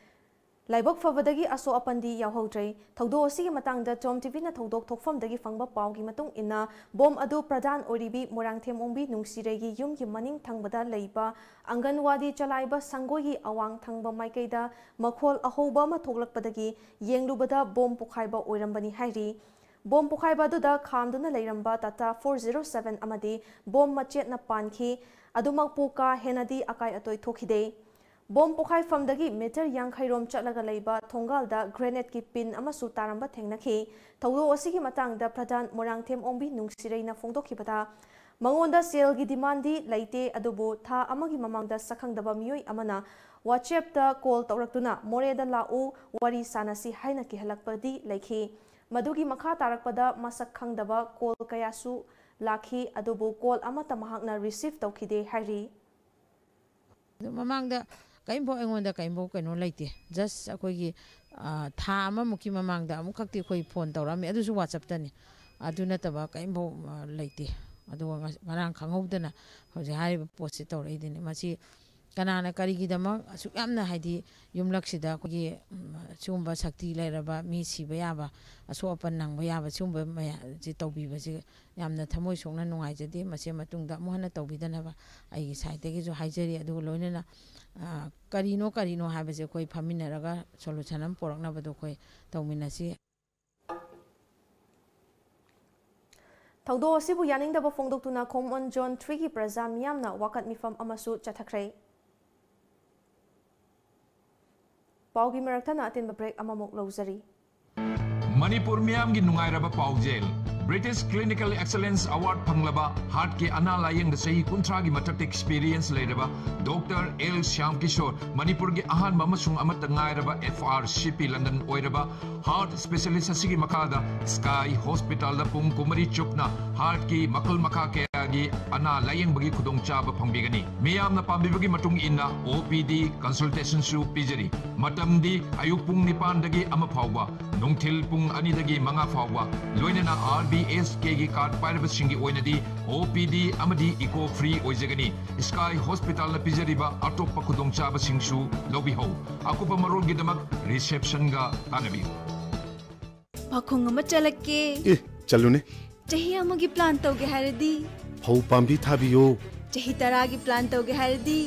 ꯂꯥꯏꯕꯛ ꯐꯕꯗꯒꯤ ꯑꯁꯣꯛ ꯑꯄꯟꯗꯤ ꯌꯥꯎꯍꯧꯗ꯭ꯔꯦ꯫ ꯊꯧꯗꯣꯛ ꯑꯁꯤꯒꯤ ꯃꯇꯥꯡꯗ ꯇꯣꯝ ꯇꯤꯚꯤꯅ ꯊꯧꯗꯣꯛ ꯊꯣꯛꯐꯝꯗꯒꯤ ꯐꯪꯕ ꯄꯥꯎꯒꯤ ꯃꯇꯨꯡ ꯏꯟꯅ, ꯕꯣꯝ ꯑꯗꯨ ꯄ꯭ꯔꯙꯥꯟ ꯑꯣꯏꯔꯤꯕꯤ ꯃꯣꯏꯔꯥꯡꯊꯦꯝ ꯑꯣꯡꯕꯤ ꯅꯨꯡꯁꯤꯔꯩꯒꯤ ꯌꯨꯝꯒꯤ ꯃꯅꯤꯡ ꯊꯪꯕꯗ ꯂꯩꯕ ꯑꯪꯒꯟꯋꯥꯗꯤ ꯆꯂꯥꯏꯕ ꯁꯪꯒꯣꯏꯒꯤ ꯑꯋꯥꯡ ꯊꯪꯕ ꯃꯥꯏꯀꯩꯗ ꯃꯈꯣꯜ ꯑꯍꯧꯕ ꯑꯃ ꯊꯣꯛꯂꯛꯄꯗꯒꯤ ꯌꯦꯡꯂꯨꯕꯗ ꯕꯣꯝ ꯄꯣꯈꯥꯏꯕ ꯑꯣꯏꯔꯝꯕꯅꯤ ꯍꯥꯏꯔꯤ꯫ ꯕꯣꯝ ꯄꯣꯈꯥꯏꯕ ꯑꯗꯨꯗ ꯈꯥꯝꯗꯨꯅ ꯂꯩꯔꯝꯕ ꯇꯥꯇꯥ ꯐꯣꯔ ꯖꯤꯔꯣ ꯁꯚꯦꯟ ꯑꯃꯗꯤ ꯕꯣꯝ ꯃꯆꯦꯠꯅ ꯄꯥꯟꯈꯤ꯫ ꯑꯗꯨꯃꯛꯄꯨ ꯀꯥ ꯍꯦꯟꯅꯗꯤ ꯑꯀꯥꯏ ꯑꯇꯣꯏ ꯊꯣꯛꯈꯤꯗꯦ꯫ ꯕꯣꯝ ꯄꯣꯈꯥꯏꯐꯝꯗꯒꯤ ꯃꯤꯇꯔ ꯌꯥꯡꯈꯩ ꯔꯣꯝ ꯆꯠꯂꯒ ꯂꯩꯕ ꯊꯣꯡꯒꯥꯜꯗ ꯒ꯭ꯔꯦꯅꯦꯗꯀꯤ ꯄꯤꯟ ꯑꯃꯁꯨ ꯇꯥꯔꯝꯕ ꯊꯦꯡꯅꯈꯤ꯫ ꯊꯧꯗꯣꯛ ꯑꯁꯤꯒꯤ ꯃꯇꯥꯡꯗ ꯄ꯭ꯔꯙꯥꯟ ꯃꯣꯏꯔꯥꯡꯊꯦꯝ ꯑꯣꯡꯕꯤ ꯅꯨꯡꯁꯤꯔꯩꯅ ꯐꯣꯡꯗꯣꯛꯈꯤꯕꯗ, ꯃꯉꯣꯟꯗ ꯁꯦꯜꯒꯤ ꯗꯤꯃꯥꯟꯗꯤ ꯂꯩꯇꯦ, ꯑꯗꯨꯕꯨ ꯊꯥ ꯑꯃꯒꯤ ꯃꯃꯥꯡꯗ ꯁꯛꯈꯪꯗꯕ ꯃꯤꯑꯣꯏ ꯑꯃꯅ WhatsApp-ꯇ ꯀꯣꯜ ꯇꯧꯔꯛꯇꯨꯅ ꯃꯣꯔꯦꯗ ꯂꯥꯛꯎ, ꯋꯥꯔꯤ ꯁꯥꯟꯅꯁꯤ ꯍꯥꯏꯅ ꯀꯤꯍꯜꯂꯛꯄꯗꯤ ꯂꯩꯈꯤ꯫ ꯃꯗꯨꯒꯤ ꯃꯈꯥ ꯇꯥꯔꯛꯄꯗ ꯃꯁꯛ ꯈꯪꯗꯕ ꯀꯣꯜ ꯀꯌꯥꯁꯨ ꯂꯥꯛꯈꯤ, ꯑꯗꯨꯕꯨ ꯀꯣꯜ ꯑꯃꯠꯇ ꯃꯍꯥꯛꯅ ꯔꯤꯁꯤꯚ ꯇꯧꯈꯤꯗꯦ ꯍꯥꯏꯔꯤ꯫ ꯑꯗꯨ ꯃꯃꯥꯡꯗ ꯀꯔꯤꯝꯐꯥꯎ ꯑꯩꯉꯣꯟꯗ ꯀꯔꯤꯝꯐꯥꯎ ꯀꯩꯅꯣ ꯂꯩꯇꯦ꯫ ꯖꯁ ꯑꯩꯈꯣꯏꯒꯤ, ꯑ, ꯊꯥ ꯑꯃꯃꯨꯛꯀꯤ ꯃꯃꯥꯡꯗ ꯑꯃꯨꯛꯈꯛꯇꯤ ꯑꯩꯈꯣꯏ ꯐꯣꯟ ꯇꯧꯔꯛꯑꯝꯃꯤ, ꯑꯗꯨꯁꯨ WhatsApp-ꯇꯅꯤ꯫ ꯑꯗꯨ ꯅꯠꯇꯕ ꯀꯔꯤꯝꯐꯥꯎ, ꯑ, ꯂꯩꯇꯦ꯫ ꯑꯗꯨꯒ ꯉ-, ꯉꯔꯥꯡ ꯈꯪꯍꯧꯗꯅ ꯍꯧꯖꯤꯛ ꯍꯥꯏꯔꯤꯕ ꯄꯣꯠꯁꯤ ꯇꯧꯔꯛꯏꯗꯨꯅꯤ꯫ ꯃꯁꯤ ꯀꯅꯥꯅ ꯀꯔꯤꯒꯤꯗꯃꯛ ꯑꯁꯨꯛ ꯌꯥꯝꯅ, ꯍꯥꯏꯗꯤ, ꯌꯨꯝꯂꯛꯁꯤꯗ ꯑꯩꯈꯣꯏꯒꯤ, ꯎꯝ, ꯁꯤꯒꯨꯝꯕ ꯁꯛꯇꯤ ꯂꯩꯔꯕ, ꯃꯤ ꯁꯤꯕ ꯌꯥꯕ, ꯑꯁꯣꯛ ꯑꯄꯟ ꯅꯪꯕ ꯌꯥꯕ ꯁꯤꯒꯨꯝꯕ ꯃꯌꯥꯝꯁꯤ ꯇꯧꯕꯤꯕꯁꯤ ꯌꯥꯝꯅ ꯊꯃꯣꯏ ꯁꯣꯛꯅ ꯅꯨꯡꯉꯥꯏꯖꯗꯦ꯫ ꯃꯁꯤ ꯃꯇꯨꯡꯗ ꯑꯃꯨꯛ ꯍꯟꯅ ꯇꯧꯕꯤꯗꯅꯕ ꯑꯩꯒꯤ side-ꯇꯒꯤꯁꯨ ꯍꯥꯏꯖꯔꯤ꯫ ꯑꯗꯨꯒ ꯂꯣꯏꯅꯅ, ꯑ, ꯀꯔꯤꯅꯣ ꯀꯔꯤꯅꯣ ꯍꯥꯏꯕꯁꯦ ꯑꯩꯈꯣꯏ ꯐꯝꯃꯤꯟꯅꯔꯒ solution ꯑꯃ ꯄꯨꯔꯛꯅꯕꯗꯣ ꯑꯩꯈꯣꯏ ꯇꯧꯃꯤꯟꯅꯁꯤ꯫ ꯊꯧꯗꯣꯛ ꯑꯁꯤꯕꯨ ꯌꯥꯅꯤꯡꯗꯕ ꯐꯣꯡꯗꯣꯛꯇꯨꯅ ꯈꯣꯡꯃꯟ ꯖꯣꯟ ꯊ꯭ꯔꯤꯒꯤ ꯄ꯭ꯔꯖꯥ ꯃꯤꯌꯥꯝꯅ ꯋꯥꯀꯠ ꯃꯤꯐꯝ ꯑꯃꯁꯨ ꯆꯠꯊꯈ꯭ꯔꯦ꯫ ꯄꯥꯎꯒꯤ ꯃꯔꯛ ꯊꯠꯅ ꯑꯇꯦꯟꯕ break ꯑꯃꯃꯨꯛ ꯂꯧꯖꯔꯤ꯫ ꯃꯅꯤꯄꯨꯔ ꯃꯤꯌꯥꯝꯒꯤ ꯅꯨꯡꯉꯥꯏꯔꯕ ꯄꯥꯎꯖꯦꯜ꯫ British Clinical Excellence Award ꯐꯪꯂꯕ heart-ꯀꯤ ꯑꯅꯥ ꯂꯥꯌꯦꯡꯗ ꯆꯍꯤ ꯀꯨꯟꯊ꯭ꯔꯥꯒꯤ ꯃꯊꯛꯇ experience ꯂꯩꯔꯕ Doctor L ꯁ꯭ꯌꯥꯝ ꯀꯤꯁꯣꯔ, ꯃꯅꯤꯄꯨꯔꯒꯤ ꯑꯍꯥꯟꯕ ꯑꯃꯁꯨꯡ ꯑꯃꯠꯇ ꯉꯥꯏꯔꯕ F R C P London ꯑꯣꯏꯔꯕ heart specialist ꯑꯁꯤꯒꯤ ꯃꯈꯥꯗ Sky Hospital-ꯗ ꯄꯨꯡ ꯀꯨꯟꯃꯔꯤ ꯆꯨꯞꯅ heart-ꯀꯤ ꯃꯈꯜ ꯃꯈꯥ ꯀꯌꯥ ꯒꯤ ꯑꯅꯥ ꯂꯥꯌꯦꯡꯕꯒꯤ ꯈꯨꯗꯣꯡꯆꯥꯕ ꯐꯪꯕꯤꯒꯅꯤ꯫ ꯃꯤꯌꯥꯝꯅ ꯄꯥꯝꯕꯤꯕꯒꯤ ꯃꯇꯨꯡ ꯏꯟꯅ ꯑꯣ ꯄꯤ ꯗꯤ consultation ꯁꯨ ꯄꯤꯖꯔꯤ꯫ ꯃꯇꯝꯗꯤ ꯑꯌꯨꯛ ꯄꯨꯡ ꯅꯤꯄꯥꯟꯗꯒꯤ ꯑꯃ ꯐꯥꯎꯕ, ꯅꯨꯡꯊꯤꯜ ꯄꯨꯡ ꯑꯅꯤꯗꯒꯤ ꯃꯉꯥ ꯐꯥꯎꯕ, ꯂꯣꯏꯅꯅ ꯑꯥꯔ ꯕꯤ ꯑꯦꯁ ꯀꯦꯒꯤ ꯀꯥꯔꯗ ꯄꯥꯏꯔꯕꯁꯤꯡꯒꯤ ꯑꯣꯏꯅꯗꯤ ꯑꯣ ꯄꯤ ꯗꯤ ꯑꯃꯗꯤ ꯏꯀꯣ ꯐ꯭ꯔꯤ ꯑꯣꯏꯖꯒꯅꯤ꯫ ꯁ꯭ꯀꯥꯏ ꯍꯣꯁꯄꯤꯇꯥꯜꯅ ꯄꯤꯖꯔꯤꯕ ꯑꯇꯣꯞꯄ ꯈꯨꯗꯣꯡꯆꯥꯕꯁꯤꯡꯁꯨ ꯂꯧꯕꯤꯍꯧ꯫ ꯑꯀꯨꯞꯄ ꯃꯔꯣꯜꯒꯤꯗꯃꯛ ꯔꯤꯁꯦꯞꯁꯟꯒ ꯇꯥꯟꯅꯕꯤꯌꯨ꯫ ꯄꯥꯈꯣꯡ ꯑꯃ ꯆꯠꯂꯛꯀꯦ꯫ ꯑꯦ, ꯆꯠꯂꯨꯅꯦ꯫ ꯆꯍꯤ ꯑꯃꯒꯤ ꯄ꯭ꯂꯥꯟ ꯇꯧꯒꯦ ꯍꯥꯏꯔꯗꯤ? ꯐꯧ ꯄꯥꯝꯕꯤ ꯊꯥꯕꯤꯌꯣ꯫ ꯆꯍꯤ ꯇꯔꯥꯒꯤ ꯄ꯭ꯂꯥꯟ ꯇꯧꯒꯦ ꯍꯥꯏꯔꯗꯤ?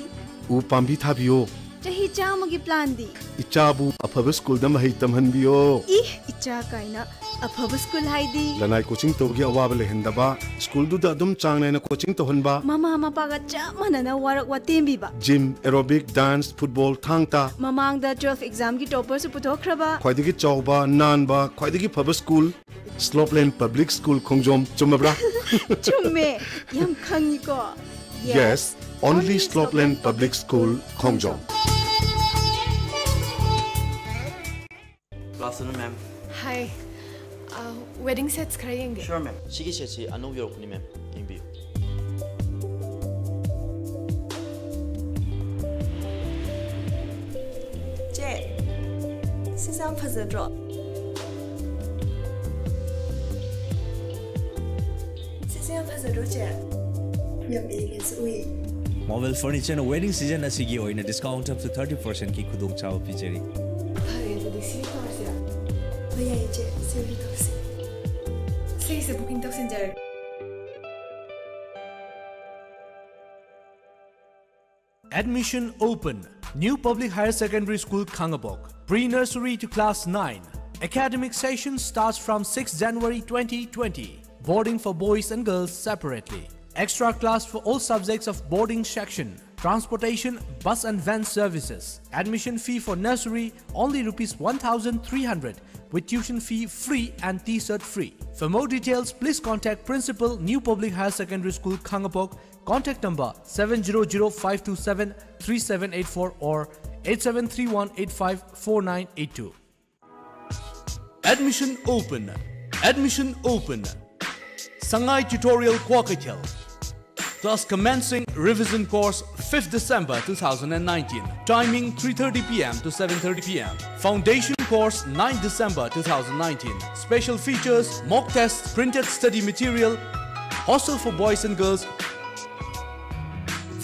ꯎ ꯄꯥꯝꯕꯤ ꯊꯥꯕꯤꯌꯣ꯫ ꯆꯍꯤ ꯆꯥꯝꯃꯒꯤ ꯄ꯭ꯂꯥꯟꯗꯤ? ꯏꯆꯥꯕꯨ ꯑꯐꯕ ꯁ꯭ꯀꯨꯜꯗ ꯃꯍꯩ ꯇꯝꯍꯟꯕꯤꯌꯣ꯫ ꯏ, ꯏꯆꯥ ꯀꯥꯏꯅ꯫ ꯑꯐꯕ ꯁ꯭ꯀꯨꯜ ꯍꯥꯏꯗꯤ? ꯂꯅꯥꯏ ꯀꯣꯆꯤꯡ ꯇꯧꯕꯒꯤ ꯑꯋꯥꯕ ꯂꯩꯍꯟꯗꯕ, ꯁ꯭ꯀꯨꯜꯗꯨꯗ ꯑꯗꯨꯝ ꯆꯥꯡ ꯅꯥꯏꯅ ꯀꯣꯆꯤꯡ ꯇꯧꯍꯟꯕ꯫ ꯃꯃꯥ ꯃꯄꯥꯒ ꯆꯞ ꯃꯥꯟꯅꯅ ꯋꯥꯔꯛ ꯋꯥꯇꯦꯝꯕꯤꯕ꯫ ꯖꯤꯝ, ꯑꯦꯔꯣꯕꯤꯛ, ꯗꯥꯟꯁ, ꯐꯨꯠꯕꯣꯜ, ꯊꯥꯡ ꯇꯥ꯫ ꯃꯃꯥꯡꯗ ꯇꯨꯋꯦꯜꯐ ꯑꯦꯛꯖꯥꯝꯒꯤ ꯇꯣꯄꯔꯁꯨ ꯄꯨꯊꯣꯛꯈ꯭ꯔꯕ꯫ ꯈ꯭ꯋꯥꯏꯗꯒꯤ ꯆꯥꯎꯕ, ꯅꯥꯟꯕ, ꯈ꯭ꯋꯥꯏꯗꯒꯤ ꯐꯕ ꯁ꯭ꯀꯨꯜ, ꯁ꯭ꯂꯣꯞꯂꯦꯟ ꯄꯕ꯭ꯂꯤꯛ ꯁ꯭ꯀꯨꯜ ꯈꯣꯡꯖꯣꯝ꯫ ꯆꯨꯝꯃꯕ꯭ꯔꯥ? ꯆꯨꯝꯃꯦ꯫ ꯌꯥꯝ ꯈꯪꯉꯤꯀꯣ꯫ Yes, only ꯁ꯭ꯂꯣꯞꯂꯦꯟ ꯄꯕ꯭ꯂꯤꯛ ꯁ꯭ꯀꯨꯜ ꯈꯣꯡꯖꯣꯝ꯫ Good afternoon, ma'am. Hi. Uh, wedding sets ꯈꯔ ꯌꯦꯡꯒꯦ꯫ Sure, ma'am. ꯁꯤꯒꯤ ꯁꯦꯠꯁꯤ ꯑꯅꯧꯕ ꯌꯧꯔꯛꯄꯅꯤ, ma'am. ꯌꯦꯡꯕꯤꯌꯨ꯫ ꯆꯦ, ꯁꯤꯁꯦ ꯌꯥꯝ ꯐꯖꯗ꯭ꯔꯣ? ꯁꯤꯁꯦ ꯌꯥꯝ ꯐꯖꯗ꯭ꯔꯣ, ꯆꯦ? ꯌꯥꯝ ꯏꯪꯉꯦꯁꯨ ꯎꯏ꯫ ꯃꯣꯕꯤꯜ ꯐꯔꯅꯤꯆꯔꯅ ꯋꯦꯗꯤꯡ ꯁꯤꯖꯟ ꯑꯁꯤꯒꯤ ꯑꯣꯏꯅ discount up to thirty percent ꯀꯤ ꯈꯨꯗꯣꯡꯆꯥꯕ ꯄꯤꯖꯔꯤ꯫ ꯐꯔꯦ, ꯑꯗꯨꯗꯤ ꯁꯤ ꯇꯧꯔꯁꯤꯔꯥ? ꯍꯣꯏ, ꯌꯥꯏꯌꯦ, ꯆꯦ꯫ ꯁꯤ ꯑꯣꯏꯅ ꯇꯧꯁꯤ꯫ ꯁꯤꯒꯤꯁꯦ booking ꯇꯧꯁꯤꯟꯖꯔꯒꯦ꯫ Admission open. New Public Higher Secondary School, Khangabok. Pre-nursery to class nine. Academic session starts from sixth January twenty twenty. Boarding for boys and girls separately. Extra class for all subjects of boarding section. Transportation, bus and van services. Admission fee for nursery only rupees one thousand three hundred, with tuition fee free and T-shirt free. For more details, please contact Principal, New Public Higher Secondary School, Khangabok. Contact number seven zero zero five two seven three seven eight four or eight seven three one eight five four nine eight two. Admission open. Admission open. Sangai Tutorial, Kwokatel. Class commencing revision course fifth December two thousand nineteen. Timing three thirty p m to seven thirty p m. Foundation course ninth December two thousand nineteen. Special features, mock tests, printed study material, hostel for boys and girls,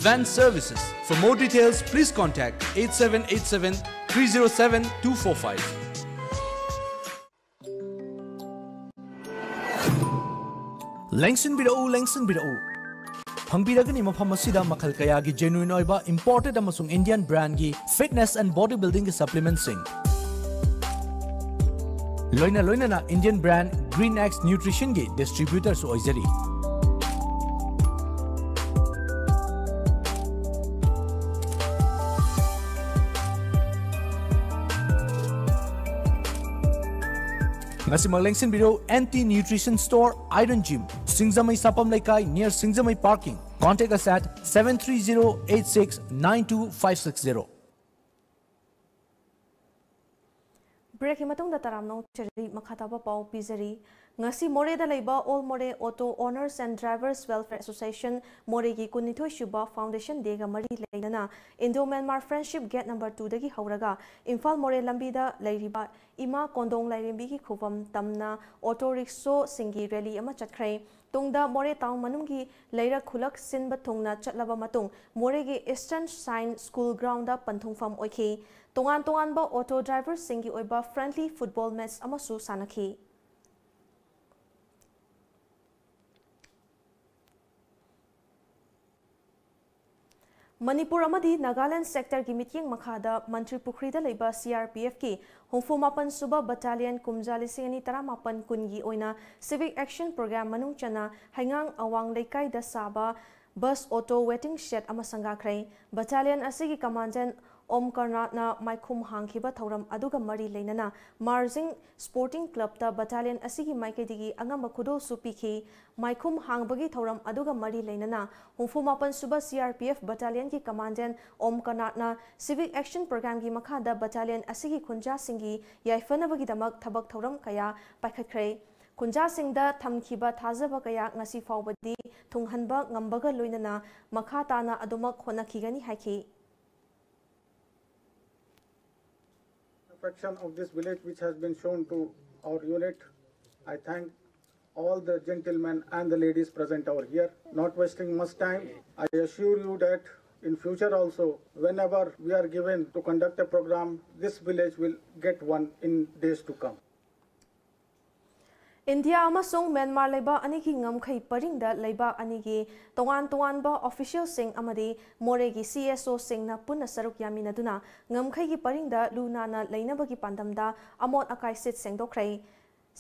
van services. For more details, please contact eight seven eight seven three zero seven two four five. ꯂꯦꯡꯁꯤꯟꯕꯤꯔꯛꯎ, ꯂꯦꯡꯁꯤꯟꯕꯤꯔꯛꯎ꯫ ꯐꯪꯕꯤꯔꯒꯅꯤ ꯃꯐꯝ ꯑꯁꯤꯗ ꯃꯈꯜ ꯀꯌꯥꯒꯤ genuine ꯑꯣꯏꯕ imported ꯑꯃꯁꯨꯡ Indian brandꯒꯤ fitness and body buildingꯒꯤ supplementꯁꯤꯡ, ꯂꯣꯏꯅ ꯂꯣꯏꯅꯅ Indian brand Green X Nutritionꯒꯤ distributorꯁꯨ ꯑꯣꯏꯖꯔꯤ꯫ ꯉꯁꯤꯃꯛ ꯂꯦꯡꯁꯤꯟꯕꯤꯔꯣ, N T Nutrition Store, Iron Gym, ꯁꯤꯡꯖꯃꯩ ꯁꯥꯄꯝ ꯂꯩꯀꯥꯏ, near Singjamei parking. Contact us at seven three zero eight six nine two five six zero. Breakꯀꯤ ꯃꯇꯨꯡꯗ ꯇꯔꯥꯝꯅ ꯑꯣꯛꯆꯔꯤ, ꯃꯈꯥ ꯇꯥꯕ ꯄꯥꯎ ꯄꯤꯖꯔꯤ꯫ ꯉꯁꯤ ꯃꯣꯔꯦꯗ ꯂꯩꯕ All Moreh Auto Owners and Drivers Welfare Association ꯃꯣꯔꯦꯒꯤ ꯀꯨꯟꯅꯤꯊꯣꯏ ꯁꯨꯕ Foundation Dayꯒ ꯃꯔꯤ ꯂꯩꯅꯅ Indo-Myanmar Friendship Gate number twoꯗꯒꯤ ꯍꯧꯔꯒ ꯏꯝꯐꯥꯜ ꯃꯣꯔꯦ ꯂꯝꯕꯤꯗ ꯂꯩꯔꯤꯕ ꯏꯃꯥ ꯀꯣꯟꯗꯣꯡ ꯂꯥꯏꯔꯦꯝꯕꯤꯒꯤ ꯈꯨꯕꯝ ꯇꯝꯅ auto rickshawꯁꯤꯡꯒꯤ rally ꯑꯃ ꯆꯠꯈ꯭ꯔꯦ꯫ ꯇꯨꯡꯗ ꯃꯣꯔꯦ town ꯃꯅꯨꯡꯒꯤ ꯂꯩꯔꯛ ꯈꯨꯂꯛ ꯁꯤꯟꯕ ꯊꯨꯡꯅ ꯆꯠꯂꯕ ꯃꯇꯨꯡ ꯃꯣꯔꯦꯒꯤ Eastern Shine School groundꯗ ꯄꯟꯊꯨꯡꯐꯝ ꯑꯣꯏꯈꯤ꯫ ꯇꯣꯉꯥꯟ ꯇꯣꯉꯥꯟꯕ auto driverꯁꯤꯡꯒꯤ ꯑꯣꯏꯕ friendly football match ꯑꯃꯁꯨ ꯁꯥꯟꯅꯈꯤ꯫ ꯃꯅꯤꯄꯨꯔ ꯑꯃꯗꯤ ꯅꯥꯒꯥꯂꯦꯟꯗ sectorꯒꯤ ꯃꯤꯠꯌꯦꯡ ꯃꯈꯥꯗ ꯃꯟꯇ꯭ꯔꯤ ꯄꯨꯈ꯭ꯔꯤꯗ ꯂꯩꯕ CRPFꯀꯤ ꯍꯨꯝꯐꯨ ꯃꯥꯄꯟ ꯁꯨꯕ battalion ꯀꯨꯝꯖꯥ ꯂꯤꯁꯤꯡ ꯑꯅꯤ ꯇꯔꯥꯃꯥꯄꯟ ꯀꯨꯟꯒꯤ ꯑꯣꯏꯅ civic action program ꯃꯅꯨꯡ ꯆꯟꯅ ꯍꯩꯉꯥꯡ ꯑꯋꯥꯡ ꯂꯩꯀꯥꯏꯗ ꯁꯥꯕ bus auto waiting shed ꯑꯃ ꯁꯪꯒꯥꯈ꯭ꯔꯦ꯫ Battalion ꯑꯁꯤꯒꯤ commandant ꯑꯣꯝ ꯀꯔꯅꯥꯠꯅ ꯃꯥꯏꯈꯨꯝ ꯍꯥꯡꯈꯤꯕ ꯊꯧꯔꯝ ꯑꯗꯨꯒ ꯃꯔꯤ ꯂꯩꯅꯅ ꯃꯥꯔꯖꯤꯡ Sporting Clubꯇ battalion ꯑꯁꯤꯒꯤ ꯃꯥꯏꯀꯩꯗꯒꯤ ꯑꯉꯝꯕ ꯈꯨꯗꯣꯜꯁꯨ ꯄꯤꯈꯤ꯫ ꯃꯥꯏꯈꯨꯝ ꯍꯥꯡꯕꯒꯤ ꯊꯧꯔꯝ ꯑꯗꯨꯒ ꯃꯔꯤ ꯂꯩꯅꯅ ꯍꯨꯝꯐꯨ ꯃꯥꯄꯟ ꯁꯨꯕ CRPF battalionꯒꯤ commandant ꯑꯣꯝ ꯀꯔꯅꯥꯠꯅ civic action programꯒꯤ ꯃꯈꯥꯗ battalion ꯑꯁꯤꯒꯤ ꯈꯨꯟꯖꯥꯁꯤꯡꯒꯤ ꯌꯥꯏꯐꯅꯕꯒꯤꯗꯃꯛ ꯊꯕꯛ ꯊꯧꯔꯝ ꯀꯌꯥ ꯄꯥꯏꯈꯠꯈ꯭ꯔꯦ꯫ ꯈꯨꯟꯖꯥꯁꯤꯡꯗ ꯊꯝꯈꯤꯕ ꯊꯥꯖꯕ ꯀꯌꯥ ꯉꯁꯤ ꯐꯥꯎꯕꯗꯤ ꯊꯨꯡꯍꯟꯕ ꯉꯝꯕꯒ ꯂꯣꯏꯅꯅ ꯃꯈꯥ ꯇꯥꯅ ꯑꯗꯨꯃꯛ ꯍꯣꯠꯅꯈꯤꯒꯅꯤ ꯍꯥꯏꯈꯤ꯫ Affection of this village which has been shown to our unit. I thank all the gentlemen and the ladies present over here. Not wasting much time, I assure you that in future also, whenever we are given to conduct a program, this village will get one in days to come. India ꯑꯃꯁꯨꯡ Myanmar ꯂꯩꯕꯥꯛ ꯑꯅꯤꯒꯤ ꯉꯝꯈꯩ ꯄꯔꯤꯡꯗ ꯂꯩꯕꯥꯛ ꯑꯅꯤꯒꯤ ꯇꯣꯉꯥꯟ ꯇꯣꯉꯥꯟꯕ ꯑꯣꯐꯤꯁꯤꯌꯦꯜꯁꯤꯡ ꯑꯃꯗꯤ ꯃꯣꯔꯦꯒꯤ ꯁꯤ ꯑꯦꯁ ꯑꯣꯁꯤꯡꯅ ꯄꯨꯟꯅ ꯁꯔꯨꯛ ꯌꯥꯃꯤꯟꯅꯗꯨꯅ ꯉꯝꯈꯩꯒꯤ ꯄꯔꯤꯡꯗ ꯂꯨ ꯅꯥꯟꯅ ꯂꯩꯅꯕꯒꯤ ꯄꯥꯟꯗꯝꯗ ꯑꯃꯣꯠ ꯑꯀꯥꯏ ꯁꯤꯠ ꯁꯦꯡꯗꯣꯛꯈ꯭ꯔꯦ꯫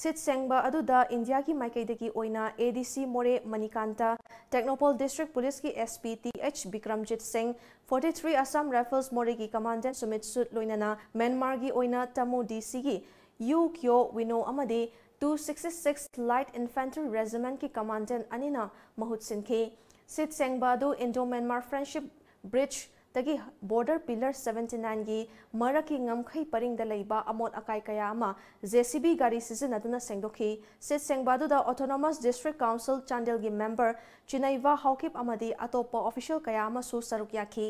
ꯁꯤꯠ ꯁꯦꯡꯕ ꯑꯗꯨꯗ ꯏꯟꯗꯤꯌꯥꯒꯤ ꯃꯥꯏꯀꯩꯗꯒꯤ ꯑꯣꯏꯅ ꯑꯦ ꯗꯤ ꯁꯤ ꯃꯣꯔꯦ ꯃꯅꯤꯀꯥꯟꯇ, ꯇꯦꯡꯅꯧꯄꯜ ꯗꯤꯁꯇ꯭ꯔꯤꯛ ꯄꯨꯂꯤꯁꯀꯤ S P T H Bikramjit ꯁꯤꯡ, ꯐꯣꯔꯇꯤ ꯊ꯭ꯔꯤ ꯑꯁꯥꯝ ꯔꯥꯏꯐꯜꯁ ꯃꯣꯔꯦꯒꯤ ꯀꯃꯥꯟꯗꯦꯟ ꯁꯨꯃꯤꯠ ꯁꯨꯠ ꯂꯣꯏꯅꯅ ꯃ꯭ꯌꯥꯟꯃꯥꯔꯒꯤ ꯑꯣꯏꯅ ꯇꯥꯃꯨ ꯗꯤ ꯁꯤꯒꯤ ꯌꯨ ꯀ꯭ꯌꯣ ꯋꯤꯅꯣ ꯑꯃꯗꯤ two sixty six Light Infantry Regiment ꯀꯤ ꯀꯃꯥꯟꯗꯦꯟ ꯑꯅꯤꯅ ꯃꯍꯨꯠ ꯁꯤꯟꯈꯤ꯫ ꯁꯤꯠ ꯁꯦꯡꯕ ꯑꯗꯨ ꯏꯟꯗꯣ ꯃ꯭ꯌꯥꯟꯃꯥꯔ ꯐ꯭ꯔꯦꯟꯗꯁꯤꯞ ꯕ꯭ꯔꯤꯖ ꯇꯒꯤ ꯕꯣꯔꯗꯔ ꯄꯤꯂꯔ ꯁꯚꯦꯟꯇꯤ ꯅꯥꯏꯟꯒꯤ ꯃꯔꯛꯀꯤ ꯉꯝꯈꯩ ꯄꯔꯤꯡꯗ ꯂꯩꯕ ꯑꯃꯣꯠ ꯑꯀꯥꯏ ꯀꯌꯥ ꯑꯃ ꯖꯦ ꯁꯤ ꯕꯤ ꯒꯥꯔꯤ ꯁꯤꯖꯤꯟꯅꯗꯨꯅ ꯁꯦꯡꯗꯣꯛꯈꯤ꯫ ꯁꯤꯠ ꯁꯦꯡꯕ ꯑꯗꯨꯗ Autonomous District Council ꯆꯥꯟꯗꯦꯜꯒꯤ ꯃꯦꯝꯕꯔ ꯆꯤꯅꯩꯕ ꯍꯥꯎꯀꯤꯞ ꯑꯃꯗꯤ ꯑꯇꯣꯞꯄ ꯑꯣꯐꯤꯁꯤꯌꯦꯜ ꯀꯌꯥ ꯑꯃꯁꯨ ꯁꯔꯨꯛ ꯌꯥꯈꯤ꯫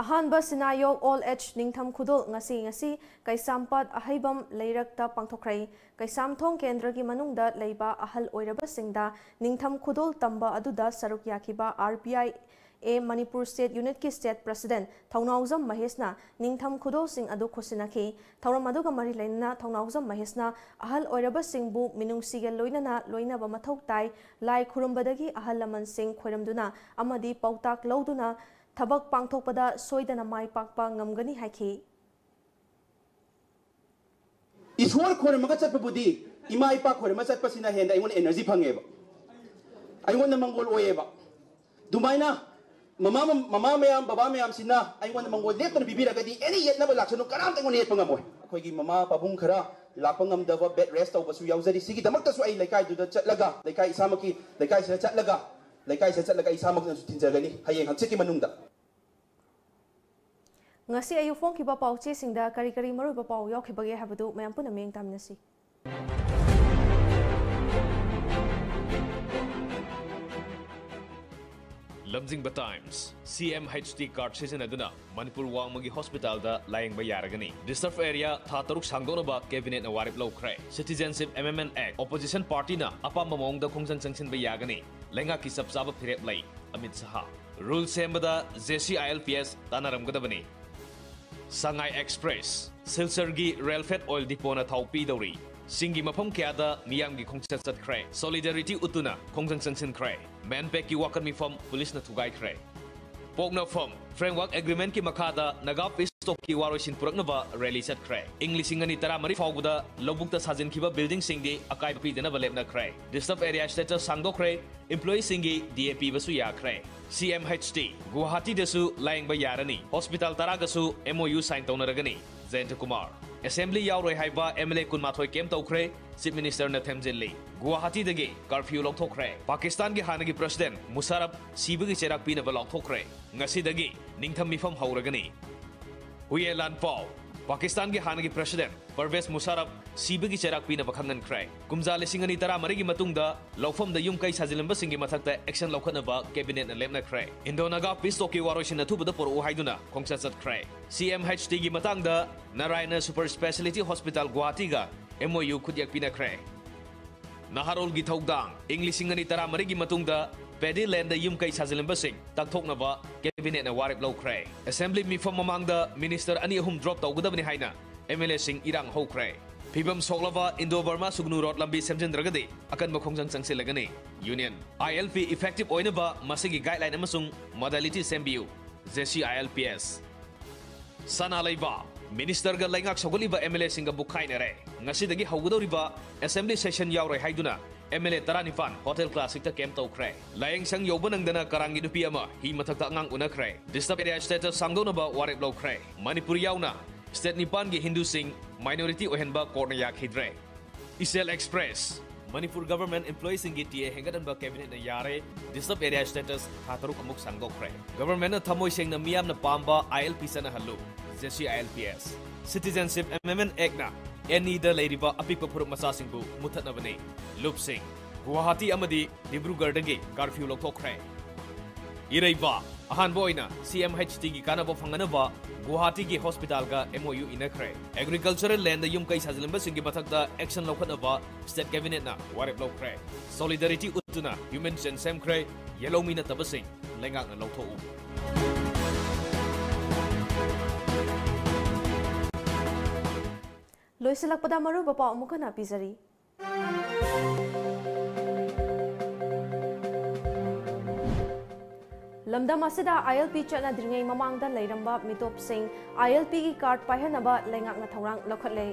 ꯑꯍꯥꯟꯕ ꯁꯤꯅꯥꯌꯣꯛ ꯑꯣꯜ ꯑꯦꯖ ꯅꯤꯡꯊꯝ ꯈꯨꯗꯣꯜ ꯉꯁꯤ ꯉꯁꯤ ꯀꯩꯁꯥꯝꯄꯥꯠ ꯑꯍꯩꯕꯝ ꯂꯩꯔꯛꯇ ꯄꯥꯡꯊꯣꯛꯈ꯭ꯔꯦ꯫ ꯀꯩꯁꯥꯝꯊꯣꯡ ꯀꯦꯟꯗ꯭ꯔꯒꯤ ꯃꯅꯨꯡꯗ ꯂꯩꯕ ꯑꯍꯜ ꯑꯣꯏꯔꯕꯁꯤꯡꯗ ꯅꯤꯡꯊꯝ ꯈꯨꯗꯣꯜ ꯇꯝꯕ ꯑꯗꯨꯗ ꯁꯔꯨꯛ ꯌꯥꯈꯤꯕ R P I A Manipur state ꯌꯨꯅꯤꯠꯀꯤ ꯁ꯭ꯇꯦꯠ ꯄ꯭ꯔꯁꯤꯗꯦꯟꯠ ꯊꯧꯅꯥꯎꯖꯝ ꯃꯍꯦꯁꯅ ꯅꯤꯡꯊꯝ ꯈꯨꯗꯣꯜꯁꯤꯡ ꯑꯗꯨ ꯈꯨꯠꯁꯤꯟꯅꯈꯤ꯫ ꯊꯧꯔꯝ ꯑꯗꯨꯒ ꯃꯔꯤ ꯂꯩꯅꯅ ꯊꯧꯅꯥꯎꯖꯝ ꯃꯍꯦꯁꯅ ꯑꯍꯜ ꯑꯣꯏꯔꯕꯁꯤꯡꯕꯨ ꯃꯤꯅꯨꯡꯁꯤꯒ ꯂꯣꯏꯅꯅ ꯂꯣꯏꯅꯕ ꯃꯊꯧ ꯇꯥꯏ, ꯂꯥꯏ ꯈꯨꯔꯨꯝꯕꯗꯒꯤ ꯑꯍꯜ ꯂꯃꯟꯁꯤꯡ ꯈꯣꯏꯔꯝꯗꯨꯅ ꯑꯃꯗꯤ ꯄꯥꯎꯇꯥꯛ ꯂꯧꯗꯨꯅ ꯊꯕꯛ ꯄꯥꯡꯊꯣꯛꯄꯗ ꯁꯣꯏꯗꯅ ꯃꯥꯏ ꯄꯥꯛꯄ ꯉꯝꯒꯅꯤ ꯍꯥꯏꯈꯤ꯫ ꯏꯁꯣꯔ ꯈꯣꯏꯔꯝꯃꯒ ꯆꯠꯄꯕꯨꯗꯤ ꯏꯃꯥ ꯏꯄꯥ ꯈꯣꯏꯔꯝꯃ ꯆꯠꯄꯁꯤꯅ ꯍꯦꯟꯅ ꯑꯩꯉꯣꯟꯗ energy ꯐꯪꯉꯦꯕ, ꯑꯩꯉꯣꯟꯗ ꯃꯪꯒꯣꯜ ꯑꯣꯏꯌꯦꯕ꯫ ꯑꯗꯨꯃꯥꯏꯅ ꯃꯃꯥ ꯃꯃꯥ ꯃꯌꯥꯝ, ꯕꯕꯥ ꯃꯌꯥꯝꯁꯤꯅ ꯑꯩꯉꯣꯟꯗ ꯃꯪꯒꯣꯜ ꯂꯦꯞꯇꯅ ꯄꯤꯕꯤꯔꯒꯗꯤ any ꯌꯦꯠꯅꯕ ꯂꯥꯛꯁꯅꯨ, ꯀꯅꯥꯝꯇ ꯑꯩꯉꯣꯟꯗ ꯌꯦꯠꯄ ꯉꯝꯃꯣꯏ꯫ ꯑꯩꯈꯣꯏꯒꯤ ꯃꯃꯥ ꯄꯥꯕꯨꯡ ꯈꯔ ꯂꯥꯛꯄ ꯉꯝꯗꯕ bed rest ꯇꯧꯕꯁꯨ ꯌꯥꯎꯖꯔꯤ꯫ ꯁꯤꯒꯤꯗꯃꯛꯇꯁꯨ ꯑꯩ ꯂꯩꯀꯥꯏꯗꯨꯗ ꯆꯠꯂꯒ, ꯂꯩꯀꯥꯏ ꯏꯁꯥꯃꯛꯀꯤ ꯂꯩꯀꯥꯏꯁꯤꯗ ꯆꯠꯂꯒ, ꯂꯩꯀꯥꯏꯁꯤꯗ ꯆꯠꯂꯒ ꯑꯩ ꯏꯁꯥꯃꯛꯅꯁꯨ ꯊꯤꯟꯖꯒꯅꯤ ꯍꯌꯦꯡ ꯍꯪꯆꯤꯠꯀꯤ ꯃꯅꯨꯡꯗ꯫ ꯉꯁꯤ ꯑꯌꯨꯛ ꯐꯣꯡꯈꯤꯕ ꯄꯥꯎꯆꯦꯁꯤꯡꯗ ꯀꯔꯤ ꯀꯔꯤ ꯃꯔꯨꯑꯣꯏꯕ ꯄꯥꯎ ꯌꯥꯎꯈꯤꯕꯒꯦ ꯍꯥꯏꯕꯗꯨ ꯃꯌꯥꯝ ꯄꯨꯟꯅ ꯃꯤꯠꯌꯦꯡ ꯇꯥꯃꯤꯟꯅꯁꯤ꯫ ꯂꯝꯖꯤꯡꯕ ꯇꯥꯏꯝꯁ꯫ ꯁꯤ ꯑꯦꯝ ꯑꯩꯆ ꯇꯤ ꯀꯥꯔꯗ ꯁꯤꯖꯤꯟꯅꯗꯨꯅ ꯃꯅꯤꯄꯨꯔ ꯋꯥꯡꯃꯒꯤ ꯍꯣꯁꯄꯤꯇꯥꯜꯗ ꯂꯥꯌꯦꯡꯕ ꯌꯥꯔꯒꯅꯤ꯫ ꯔꯤꯖꯔꯚ ꯑꯦꯔꯤꯌꯥ ꯊꯥ ꯇꯔꯨꯛ ꯁꯥꯡꯗꯣꯛꯅꯕ ꯀꯦꯕꯤꯅꯦꯠꯅ ꯋꯥꯔꯦꯞ ꯂꯧꯈ꯭ꯔꯦ꯫ ꯁꯤꯇꯤꯖꯦꯟꯁꯤꯞ ꯑꯦꯃꯦꯟꯗꯃꯦꯟꯠ ꯑꯦꯛ, ꯑꯣꯄꯣꯖꯤꯁꯟ ꯄꯥꯔꯇꯤꯅ ꯑꯄꯥꯝꯕ ꯃꯑꯣꯡꯗ ꯈꯣꯡꯖꯪ ꯆꯪꯁꯤꯟꯕ ꯌꯥꯒꯅꯤ꯫ ꯂꯩꯉꯥꯛꯀꯤ ꯆꯞ ꯆꯥꯕ ꯐꯤꯔꯦꯞ ꯂꯩ꯫ ꯑꯃꯤꯠ ꯁꯍꯥ꯫ ꯔꯨꯜ ꯁꯦꯝꯕꯗ J C I L P S ꯇꯥꯟꯅꯔꯝꯒꯗꯕꯅꯤ꯫ ꯁꯉꯥꯏ ꯑꯦꯛꯁꯄ꯭ꯔꯦꯁ꯫ ꯁꯤꯜꯆꯔꯒꯤ ꯔꯦꯜ ꯐꯦꯗ ꯑꯣꯏꯜ ꯗꯤꯄꯣꯅ ꯊꯥꯎ ꯄꯤꯗꯧꯔꯤ꯫ ꯆꯤꯡꯒꯤ ꯃꯐꯝ ꯀꯌꯥꯗ ꯃꯤꯌꯥꯝꯒꯤ ꯈꯣꯡꯆꯠ ꯆꯠꯈ꯭ꯔꯦ꯫ ꯁꯣꯂꯤꯗꯥꯔꯤꯇꯤ ꯎꯠꯇꯨꯅ ꯈꯣꯡꯖꯪ ꯆꯪꯁꯤꯟꯈ꯭ꯔꯦ꯫ ꯃꯦꯟꯄꯦꯛꯀꯤ ꯋꯥꯀꯠ ꯃꯤꯐꯝ ꯄꯨꯂꯤꯁꯅ ꯊꯨꯒꯥꯏꯈ꯭ꯔꯦ꯫ ꯄꯣꯛꯅꯐꯝ꯫ ꯐ꯭ꯔꯦꯝꯋꯥꯔꯛ ꯑꯦꯒ꯭ꯔꯤꯃꯦꯟꯠꯀꯤ ꯃꯈꯥꯗ ꯅꯥꯒꯥ ꯄꯤꯁ ꯇꯣꯛꯀꯤ ꯋꯥꯔꯣꯏꯁꯤꯟ ꯄꯨꯔꯛꯅꯕ ꯔꯦꯂꯤ ꯆꯠꯈ꯭ꯔꯦ꯫ ꯏꯪ ꯂꯤꯁꯤꯡ ꯑꯅꯤ ꯇꯔꯥꯃꯔꯤ ꯐꯥꯎꯕꯗ ꯂꯧꯕꯨꯛꯇ ꯁꯥꯖꯤꯟꯈꯤꯕ ꯕꯤꯜꯗꯤꯡꯁꯤꯡꯗꯤ ꯑꯀꯥꯏꯕ ꯄꯤꯗꯅꯕ ꯂꯦꯞꯅꯈ꯭ꯔꯦ꯫ ꯗꯤꯁꯇꯔꯕ ꯑꯦꯔꯤꯌꯥ ꯁ꯭ꯇꯦꯇꯁ ꯁꯥꯡꯗꯣꯛꯈ꯭ꯔꯦ꯫ ꯏꯝꯄ꯭ꯂꯣꯌꯤꯁꯤꯡꯒꯤ ꯗꯤ ꯑꯦ ꯄꯤꯕꯁꯨ ꯌꯥꯈ꯭ꯔꯦ꯫ ꯁꯤ ꯑꯦꯝ ꯑꯩꯆ ꯇꯤ ꯒꯨꯋꯥꯍꯥꯇꯤꯗꯁꯨ ꯂꯥꯌꯦꯡꯕ ꯌꯥꯔꯅꯤ꯫ Hospital ꯇꯔꯥꯒꯁꯨ M O U sign ꯇꯧꯅꯔꯒꯅꯤ꯫ ꯖꯌꯟꯇ Kumar. Assembly ꯌꯥꯎꯔꯣꯏ ꯍꯥꯏꯕ ꯑꯦꯝ ꯑꯦꯜ ꯑꯦ ꯀꯨꯟꯃꯥꯊꯣꯏ ꯀꯦꯝ ꯇꯧꯈ꯭ꯔꯦ꯫ ꯆꯤꯐ ꯃꯤꯅꯤꯁꯇꯔꯅ ꯊꯦꯝꯖꯤꯜꯂꯤ꯫ ꯒꯨꯋꯥꯍꯥꯇꯤꯗꯒꯤ ꯀꯔꯐ꯭ꯌꯨ ꯂꯧꯊꯣꯛꯈ꯭ꯔꯦ꯫ ꯄꯥꯀꯤꯁꯇꯥꯟꯒꯤ ꯍꯥꯟꯅꯒꯤ ꯄ꯭ꯔꯁꯤꯗꯦꯟꯠ ꯃꯨꯁꯥꯔꯐ ꯁꯤꯕꯒꯤ ꯆꯩꯔꯥꯛ ꯄꯤꯅꯕ ꯂꯥꯎꯊꯣꯛꯈ꯭ꯔꯦ꯫ ꯉꯁꯤꯗꯒꯤ ꯅꯤꯡꯊꯝ ꯃꯤꯐꯝ ꯍꯧꯔꯒꯅꯤ꯫ ꯍꯨꯌꯦ ꯂꯥꯟꯄꯥꯎ꯫ ꯄꯥꯀꯤꯁꯇꯥꯟꯒꯤ ꯍꯥꯟꯅꯒꯤ ꯄ꯭ꯔꯁꯤꯗꯦꯟꯠ ꯄꯔꯚꯦꯖ ꯃꯨꯁꯥꯔꯐ ꯁꯤꯕꯒꯤ ꯆꯩꯔꯥꯛ ꯄꯤꯅꯕ ꯈꯪꯍꯟꯈ꯭ꯔꯦ꯫ ꯀꯨꯝꯖꯥ ꯂꯤꯁꯤꯡ ꯑꯅꯤ ꯇꯔꯥꯃꯔꯤꯒꯤ ꯃꯇꯨꯡꯗ ꯂꯧꯐꯝꯗ ꯌꯨꯝ ꯀꯩ ꯁꯥꯖꯤꯜꯂꯝꯕꯁꯤꯡꯒꯤ ꯃꯊꯛꯇ ꯑꯦꯛꯁꯟ ꯂꯧꯈꯠꯅꯕ ꯀꯦꯕꯤꯅꯦꯠꯅ ꯂꯦꯞꯅꯈ꯭ꯔꯦ꯫ ꯏꯟꯗꯣ ꯅꯥꯒꯥ ꯄꯤꯁ ꯇꯣꯛꯀꯤ ꯋꯥꯔꯣꯏꯁꯤꯟ ꯑꯊꯨꯕꯗ ꯄꯨꯔꯛꯎ ꯍꯥꯏꯗꯨꯅ ꯈꯣꯡꯆꯠ ꯆꯠꯈ꯭ꯔꯦ꯫ ꯁꯤ ꯑꯦꯝ ꯑꯩꯆ ꯇꯤꯒꯤ ꯃꯇꯥꯡꯗ Narayana super speciality hospital ꯒꯨꯋꯥꯍꯥꯇꯤꯒ M O U ꯈꯨꯠꯌꯦꯛ ꯄꯤꯅꯈ꯭ꯔꯦ꯫ ꯅꯍꯥꯔꯣꯜꯒꯤ ꯊꯧꯗꯥꯡ꯫ ꯏꯪ ꯂꯤꯁꯤꯡ ꯑꯅꯤ ꯇꯔꯥꯃꯔꯤꯒꯤ ꯃꯇꯨꯡꯗ ꯄꯦꯗꯤ ꯂꯦꯟꯗ ꯌꯨꯝ ꯀꯩ ꯁꯥꯖꯤꯜꯂꯝꯕꯁꯤꯡ ꯇꯛꯊꯣꯛꯅꯕ ꯀꯦꯕꯤꯅꯦꯠꯅ ꯋꯥꯔꯦꯞ ꯂꯧꯈ꯭ꯔꯦ꯫ ꯑꯦꯁꯦꯝꯕ꯭ꯂꯤ ꯃꯤꯐꯝ ꯃꯃꯥꯡꯗ ꯃꯤꯅꯤꯁꯇꯔ ꯑꯅꯤ ꯑꯍꯨꯝ ꯗ꯭ꯔꯣꯞ ꯇꯧꯒꯗꯕꯅꯤ ꯍꯥꯏꯅ ꯑꯦꯝ ꯑꯦꯜ ꯑꯦꯁꯤꯡ ꯏꯔꯥꯡ ꯍꯧꯈ꯭ꯔꯦ꯫ ꯐꯤꯕꯝ ꯁꯣꯛꯂꯕ ꯏꯟꯗꯣ ꯕꯔꯃꯥ ꯁꯨꯒꯅꯨ ꯔꯣꯗ ꯂꯝꯕꯤ ꯁꯦꯝꯖꯤꯟꯗ꯭ꯔꯒꯗꯤ ꯑꯀꯟꯕ ꯈꯣꯡꯖꯪ ꯆꯪꯁꯤꯜꯂꯒꯅꯤ꯫ ꯌꯨꯅꯤꯌꯟ꯫ ꯑꯥꯏ ꯑꯦꯜ ꯄꯤ ꯏꯐꯦꯛꯇꯤꯚ ꯑꯣꯏꯅꯕ ꯃꯁꯤꯒꯤ ꯒꯥꯏꯗꯂꯥꯏꯟ ꯑꯃꯁꯨꯡ ꯃꯣꯗꯥꯂꯤꯇꯤ ꯁꯦꯝꯕꯤꯌꯨ꯫ J C I L P ꯑꯦꯁ꯫ ꯁꯅꯥ ꯂꯩꯕꯥꯛ꯫ ꯃꯤꯅꯤꯁꯇꯔꯒ ꯂꯩꯉꯥꯛ ꯁꯧꯒꯠꯂꯤꯕ ꯑꯦꯝ ꯑꯦꯜ ꯑꯦꯁꯤꯡꯒ ꯕꯨꯛꯈꯥꯏꯅꯔꯦ꯫ ꯉꯁꯤꯗꯒꯤ ꯍꯧꯒꯗꯧꯔꯤꯕ ꯑꯦꯁꯦꯝꯕ꯭ꯂꯤ ꯁꯦꯁꯟ ꯌꯥꯎꯔꯣꯏ ꯍꯥꯏꯗꯨꯅ ꯑꯦꯝ ꯑꯦꯜ ꯑꯦ ꯇꯔꯥꯅꯤꯄꯥꯟ ꯍꯣꯇꯦꯜ ꯀ꯭ꯂꯥꯁꯤꯛꯇ ꯀꯦꯝ ꯇꯧꯈ꯭ꯔꯦ꯫ ꯂꯥꯌꯦꯡꯁꯪ ꯌꯧꯕ ꯅꯪꯗꯅ ꯀꯔꯥꯡꯒꯤ ꯅꯨꯄꯤ ꯑꯃ ꯍꯤ ꯃꯊꯛꯇ ꯑꯉꯥꯡ ꯎꯅꯈ꯭ꯔꯦ꯫ ꯗꯤꯁꯇꯔꯕ ꯑꯦꯔꯤꯌꯥ ꯁ꯭ꯇꯦꯇꯁ ꯁꯥꯡꯗꯣꯛꯅꯕ ꯋꯥꯔꯦꯞ ꯂꯧꯈ꯭ꯔꯦ꯫ ꯃꯅꯤꯄꯨꯔ ꯌꯥꯎꯅ ꯁ꯭ꯇꯦꯠ ꯅꯤꯄꯥꯟꯒꯤ ꯍꯤꯟꯗꯨꯁꯤꯡ ꯃꯥꯏꯅꯣꯔꯤꯇꯤ ꯑꯣꯏꯍꯟꯕ ꯀꯣꯔꯠꯅ ꯌꯥꯈꯤꯗ꯭ꯔꯦ꯫ ꯏꯆꯦꯜ ꯑꯦꯛꯁꯄ꯭ꯔꯦꯁ꯫ ꯃꯅꯤꯄꯨꯔ ꯒꯚꯔꯟꯃꯦꯟꯠ ꯏꯝꯄ꯭ꯂꯣꯌꯤꯁꯤꯡꯒꯤ ꯇꯤ ꯑꯦ ꯍꯦꯟꯒꯠꯍꯟꯕ ꯀꯦꯕꯤꯅꯦꯠꯅ ꯌꯥꯔꯦ꯫ ꯗꯤꯁꯇꯔꯕ ꯑꯦꯔꯤꯌꯥ ꯁ꯭ꯇꯦꯇꯁ ꯊꯥ ꯇꯔꯨꯛ ꯑꯃꯨꯛ ꯁꯥꯡꯗꯣꯛꯈ꯭ꯔꯦ꯫ ꯒꯚꯔꯟꯃꯦꯟꯠꯅ ꯊꯃꯣꯏ ꯁꯦꯡꯅ ꯃꯤꯌꯥꯝꯅ ꯄꯥꯝꯕ ꯑꯥꯏ ꯑꯦꯜ ꯄꯤ ꯆꯠꯅꯍꯜꯂꯨ꯫ J C I L P S. Citizenship amendment ꯑꯦꯛꯠꯅ ꯑꯦꯅꯤꯗ ꯂꯩꯔꯤꯕ ꯑꯄꯤꯛꯄ ꯐꯨꯔꯨꯞ ꯃꯆꯥꯁꯤꯡꯕꯨ ꯃꯨꯠꯊꯠꯅꯕꯅꯤ꯫ ꯂꯨꯞꯁꯤꯡ꯫ ꯒꯨꯋꯥꯍꯥꯇꯤ ꯑꯃꯗꯤ ꯗꯤꯕ꯭ꯔꯨꯒꯔꯗꯒꯤ ꯀꯥꯔꯐ꯭ꯌꯨ ꯂꯧꯊꯣꯛꯈ꯭ꯔꯦ꯫ ꯏꯔꯩꯕꯥꯛ꯫ ꯑꯍꯥꯟꯕ ꯑꯣꯏꯅ ꯁꯤ ꯑꯦꯝ ꯑꯩꯆ ꯇꯤꯒꯤ ꯀꯥꯟꯅꯕ ꯐꯪꯅꯅꯕ ꯒꯨꯋꯥꯍꯥꯇꯤꯒꯤ ꯍꯣꯁꯄꯤꯇꯥꯜꯒ ꯑꯦꯝ ꯑꯣ ꯌꯨ ꯏꯅꯈ꯭ꯔꯦ꯫ ꯑꯦꯒ꯭ꯔꯤꯀꯜꯆꯔꯦꯜ ꯂꯦꯟꯗ ꯌꯨꯝ ꯀꯩ ꯁꯥꯖꯤꯜꯂꯝꯕꯁꯤꯡꯒꯤ ꯃꯊꯛꯇ ꯑꯦꯛꯁꯟ ꯂꯧꯈꯠꯅꯕ ꯁ꯭ꯇꯦꯠ ꯀꯦꯕꯤꯅꯦꯠꯅ ꯋꯥꯔꯦꯞ ꯂꯧꯈ꯭ꯔꯦ꯫ ꯁꯣꯂꯤꯗꯥꯔꯤꯇꯤ ꯎꯠꯇꯨꯅ ꯍ꯭ꯌꯨꯃꯦꯟ ꯆꯦꯟ ꯁꯦꯝꯈ꯭ꯔꯦ꯫ ꯌꯦꯜꯍꯧꯃꯤ ꯅꯠꯇꯕꯁꯤꯡ ꯂꯩꯉꯥꯛꯅ ꯂꯧꯊꯣꯛꯎ꯫ ꯂꯣꯏꯁꯤꯜꯂꯛꯄꯗ ꯃꯔꯨꯑꯣꯏꯕ ꯄꯥꯎ ꯑꯃꯨꯛ ꯍꯟꯅ ꯄꯤꯖꯔꯤ꯫ ꯂꯝꯗꯝ ꯑꯁꯤꯗ ꯑꯥꯏ ꯑꯦꯜ ꯄꯤ ꯆꯠꯅꯗ꯭ꯔꯤꯉꯩ ꯃꯃꯥꯡꯗ ꯂꯩꯔꯝꯕ ꯃꯤꯇꯣꯞꯁꯤꯡ ꯑꯥꯏ ꯑꯦꯜ ꯄꯤꯒꯤ ꯀꯥꯔꯗ ꯄꯥꯏꯍꯟꯅꯕ ꯂꯩꯉꯥꯛꯅ ꯊꯧꯔꯥꯡ ꯂꯧꯈꯠꯂꯦ꯫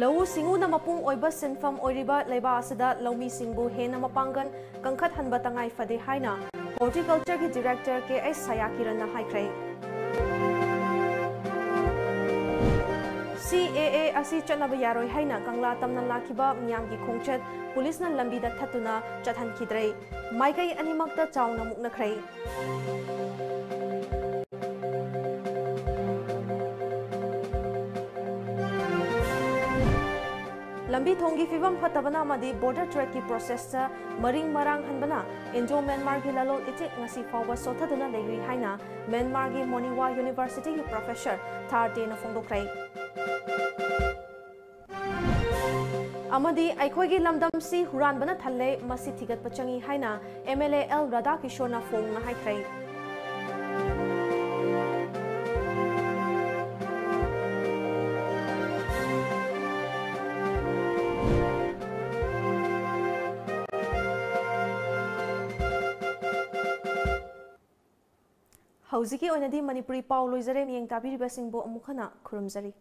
ꯂꯧꯎ ꯁꯤꯡꯎꯅ ꯃꯄꯨꯡ ꯑꯣꯏꯕ ꯁꯤꯟꯐꯝ ꯑꯣꯏꯔꯤꯕ ꯂꯩꯕꯥꯛ ꯑꯁꯤꯗ ꯂꯧꯃꯤꯁꯤꯡꯕꯨ ꯍꯦꯟꯅ ꯃꯄꯥꯡꯒꯜ ꯀꯟꯈꯠꯍꯟꯕ ꯇꯉꯥꯏ ꯐꯗꯦ ꯍꯥꯏꯅ ꯍꯣꯔꯇꯤꯀꯜꯆꯔꯒꯤ ꯗꯤꯔꯦꯛꯇꯔ ꯀꯦ ꯑꯩꯆ ꯁꯌꯥꯀꯤꯔꯟꯅ ꯍꯥꯏꯈ꯭ꯔꯦ꯫ ꯁꯤ ꯑꯦ ꯑꯦ ꯑꯁꯤ ꯆꯠꯅꯕ ꯌꯥꯔꯣꯏ ꯍꯥꯏꯅ ꯀꯪꯂꯥ ꯇꯝꯅ ꯂꯥꯛꯈꯤꯕ ꯃꯤꯌꯥꯝꯒꯤ ꯈꯣꯡꯆꯠ ꯄꯨꯂꯤꯁꯅ ꯂꯝꯕꯤꯗ ꯊꯠꯇꯨꯅ ꯆꯠꯍꯟꯈꯤꯗ꯭ꯔꯦ꯫ ꯃꯥꯏꯀꯩ ꯑꯅꯤꯃꯛꯇ ꯆꯥꯎꯅ ꯃꯨꯛꯅꯈ꯭ꯔꯦ꯫ ꯂꯝꯕꯤ ꯊꯣꯡꯒꯤ ꯐꯤꯕꯝ ꯐꯠꯇꯕꯅ ꯑꯃꯗꯤ ꯕꯣꯔꯗꯔ ꯇ꯭ꯔꯦꯗꯀꯤ ꯄ꯭ꯔꯣꯁꯦꯁꯇ ꯃꯔꯤꯡ ꯃꯔꯥꯡ ꯍꯟꯕꯅ ꯏꯟꯗꯣ ꯃ꯭ꯌꯥꯟꯃꯥꯔꯒꯤ ꯂꯂꯣꯟ ꯏꯇꯤꯛ ꯉꯁꯤ ꯐꯥꯎꯕ ꯁꯣꯠꯊꯗꯨꯅ ꯂꯩꯔꯤ ꯍꯥꯏꯅ ꯃ꯭ꯌꯥꯟꯃꯥꯔꯒꯤ ꯃꯣꯅꯤꯋꯥ ꯌꯨꯅꯤꯚꯔꯁꯤꯇꯤꯒꯤ ꯄ꯭ꯔꯣꯐꯦꯁꯔ ꯊꯥꯔ ꯇꯦꯅ ꯐꯣꯡꯗꯣꯛꯈ꯭ꯔꯦ꯫ ꯑꯃꯗꯤ ꯑꯩꯈꯣꯏꯒꯤ ꯂꯝꯗꯝꯁꯤ ꯍꯨꯔꯥꯟꯕꯅ ꯊꯜꯂꯦ, ꯃꯁꯤ ꯊꯤꯒꯠꯄ ꯆꯪꯏ ꯍꯥꯏꯅ ꯑꯦꯝ ꯑꯦꯜ ꯑꯦ ꯑꯦꯜ ꯔꯥꯙꯥꯀꯤꯁꯣꯔꯅ ꯐꯣꯡꯅ ꯍꯥꯏꯈ꯭ꯔꯦ꯫ ꯍꯧꯖꯤꯛꯀꯤ ꯑꯣꯏꯅꯗꯤ ꯃꯅꯤꯄꯨꯔꯤ ꯄꯥꯎ ꯂꯣꯏꯖꯔꯦ꯫ ꯃꯤꯠꯌꯦꯡ ꯇꯥꯕꯤꯔꯤꯕꯁꯤꯡꯕꯨ ꯑꯃꯨꯛ ꯍꯟꯅ ꯈꯨꯔꯨꯝꯖꯔꯤ꯫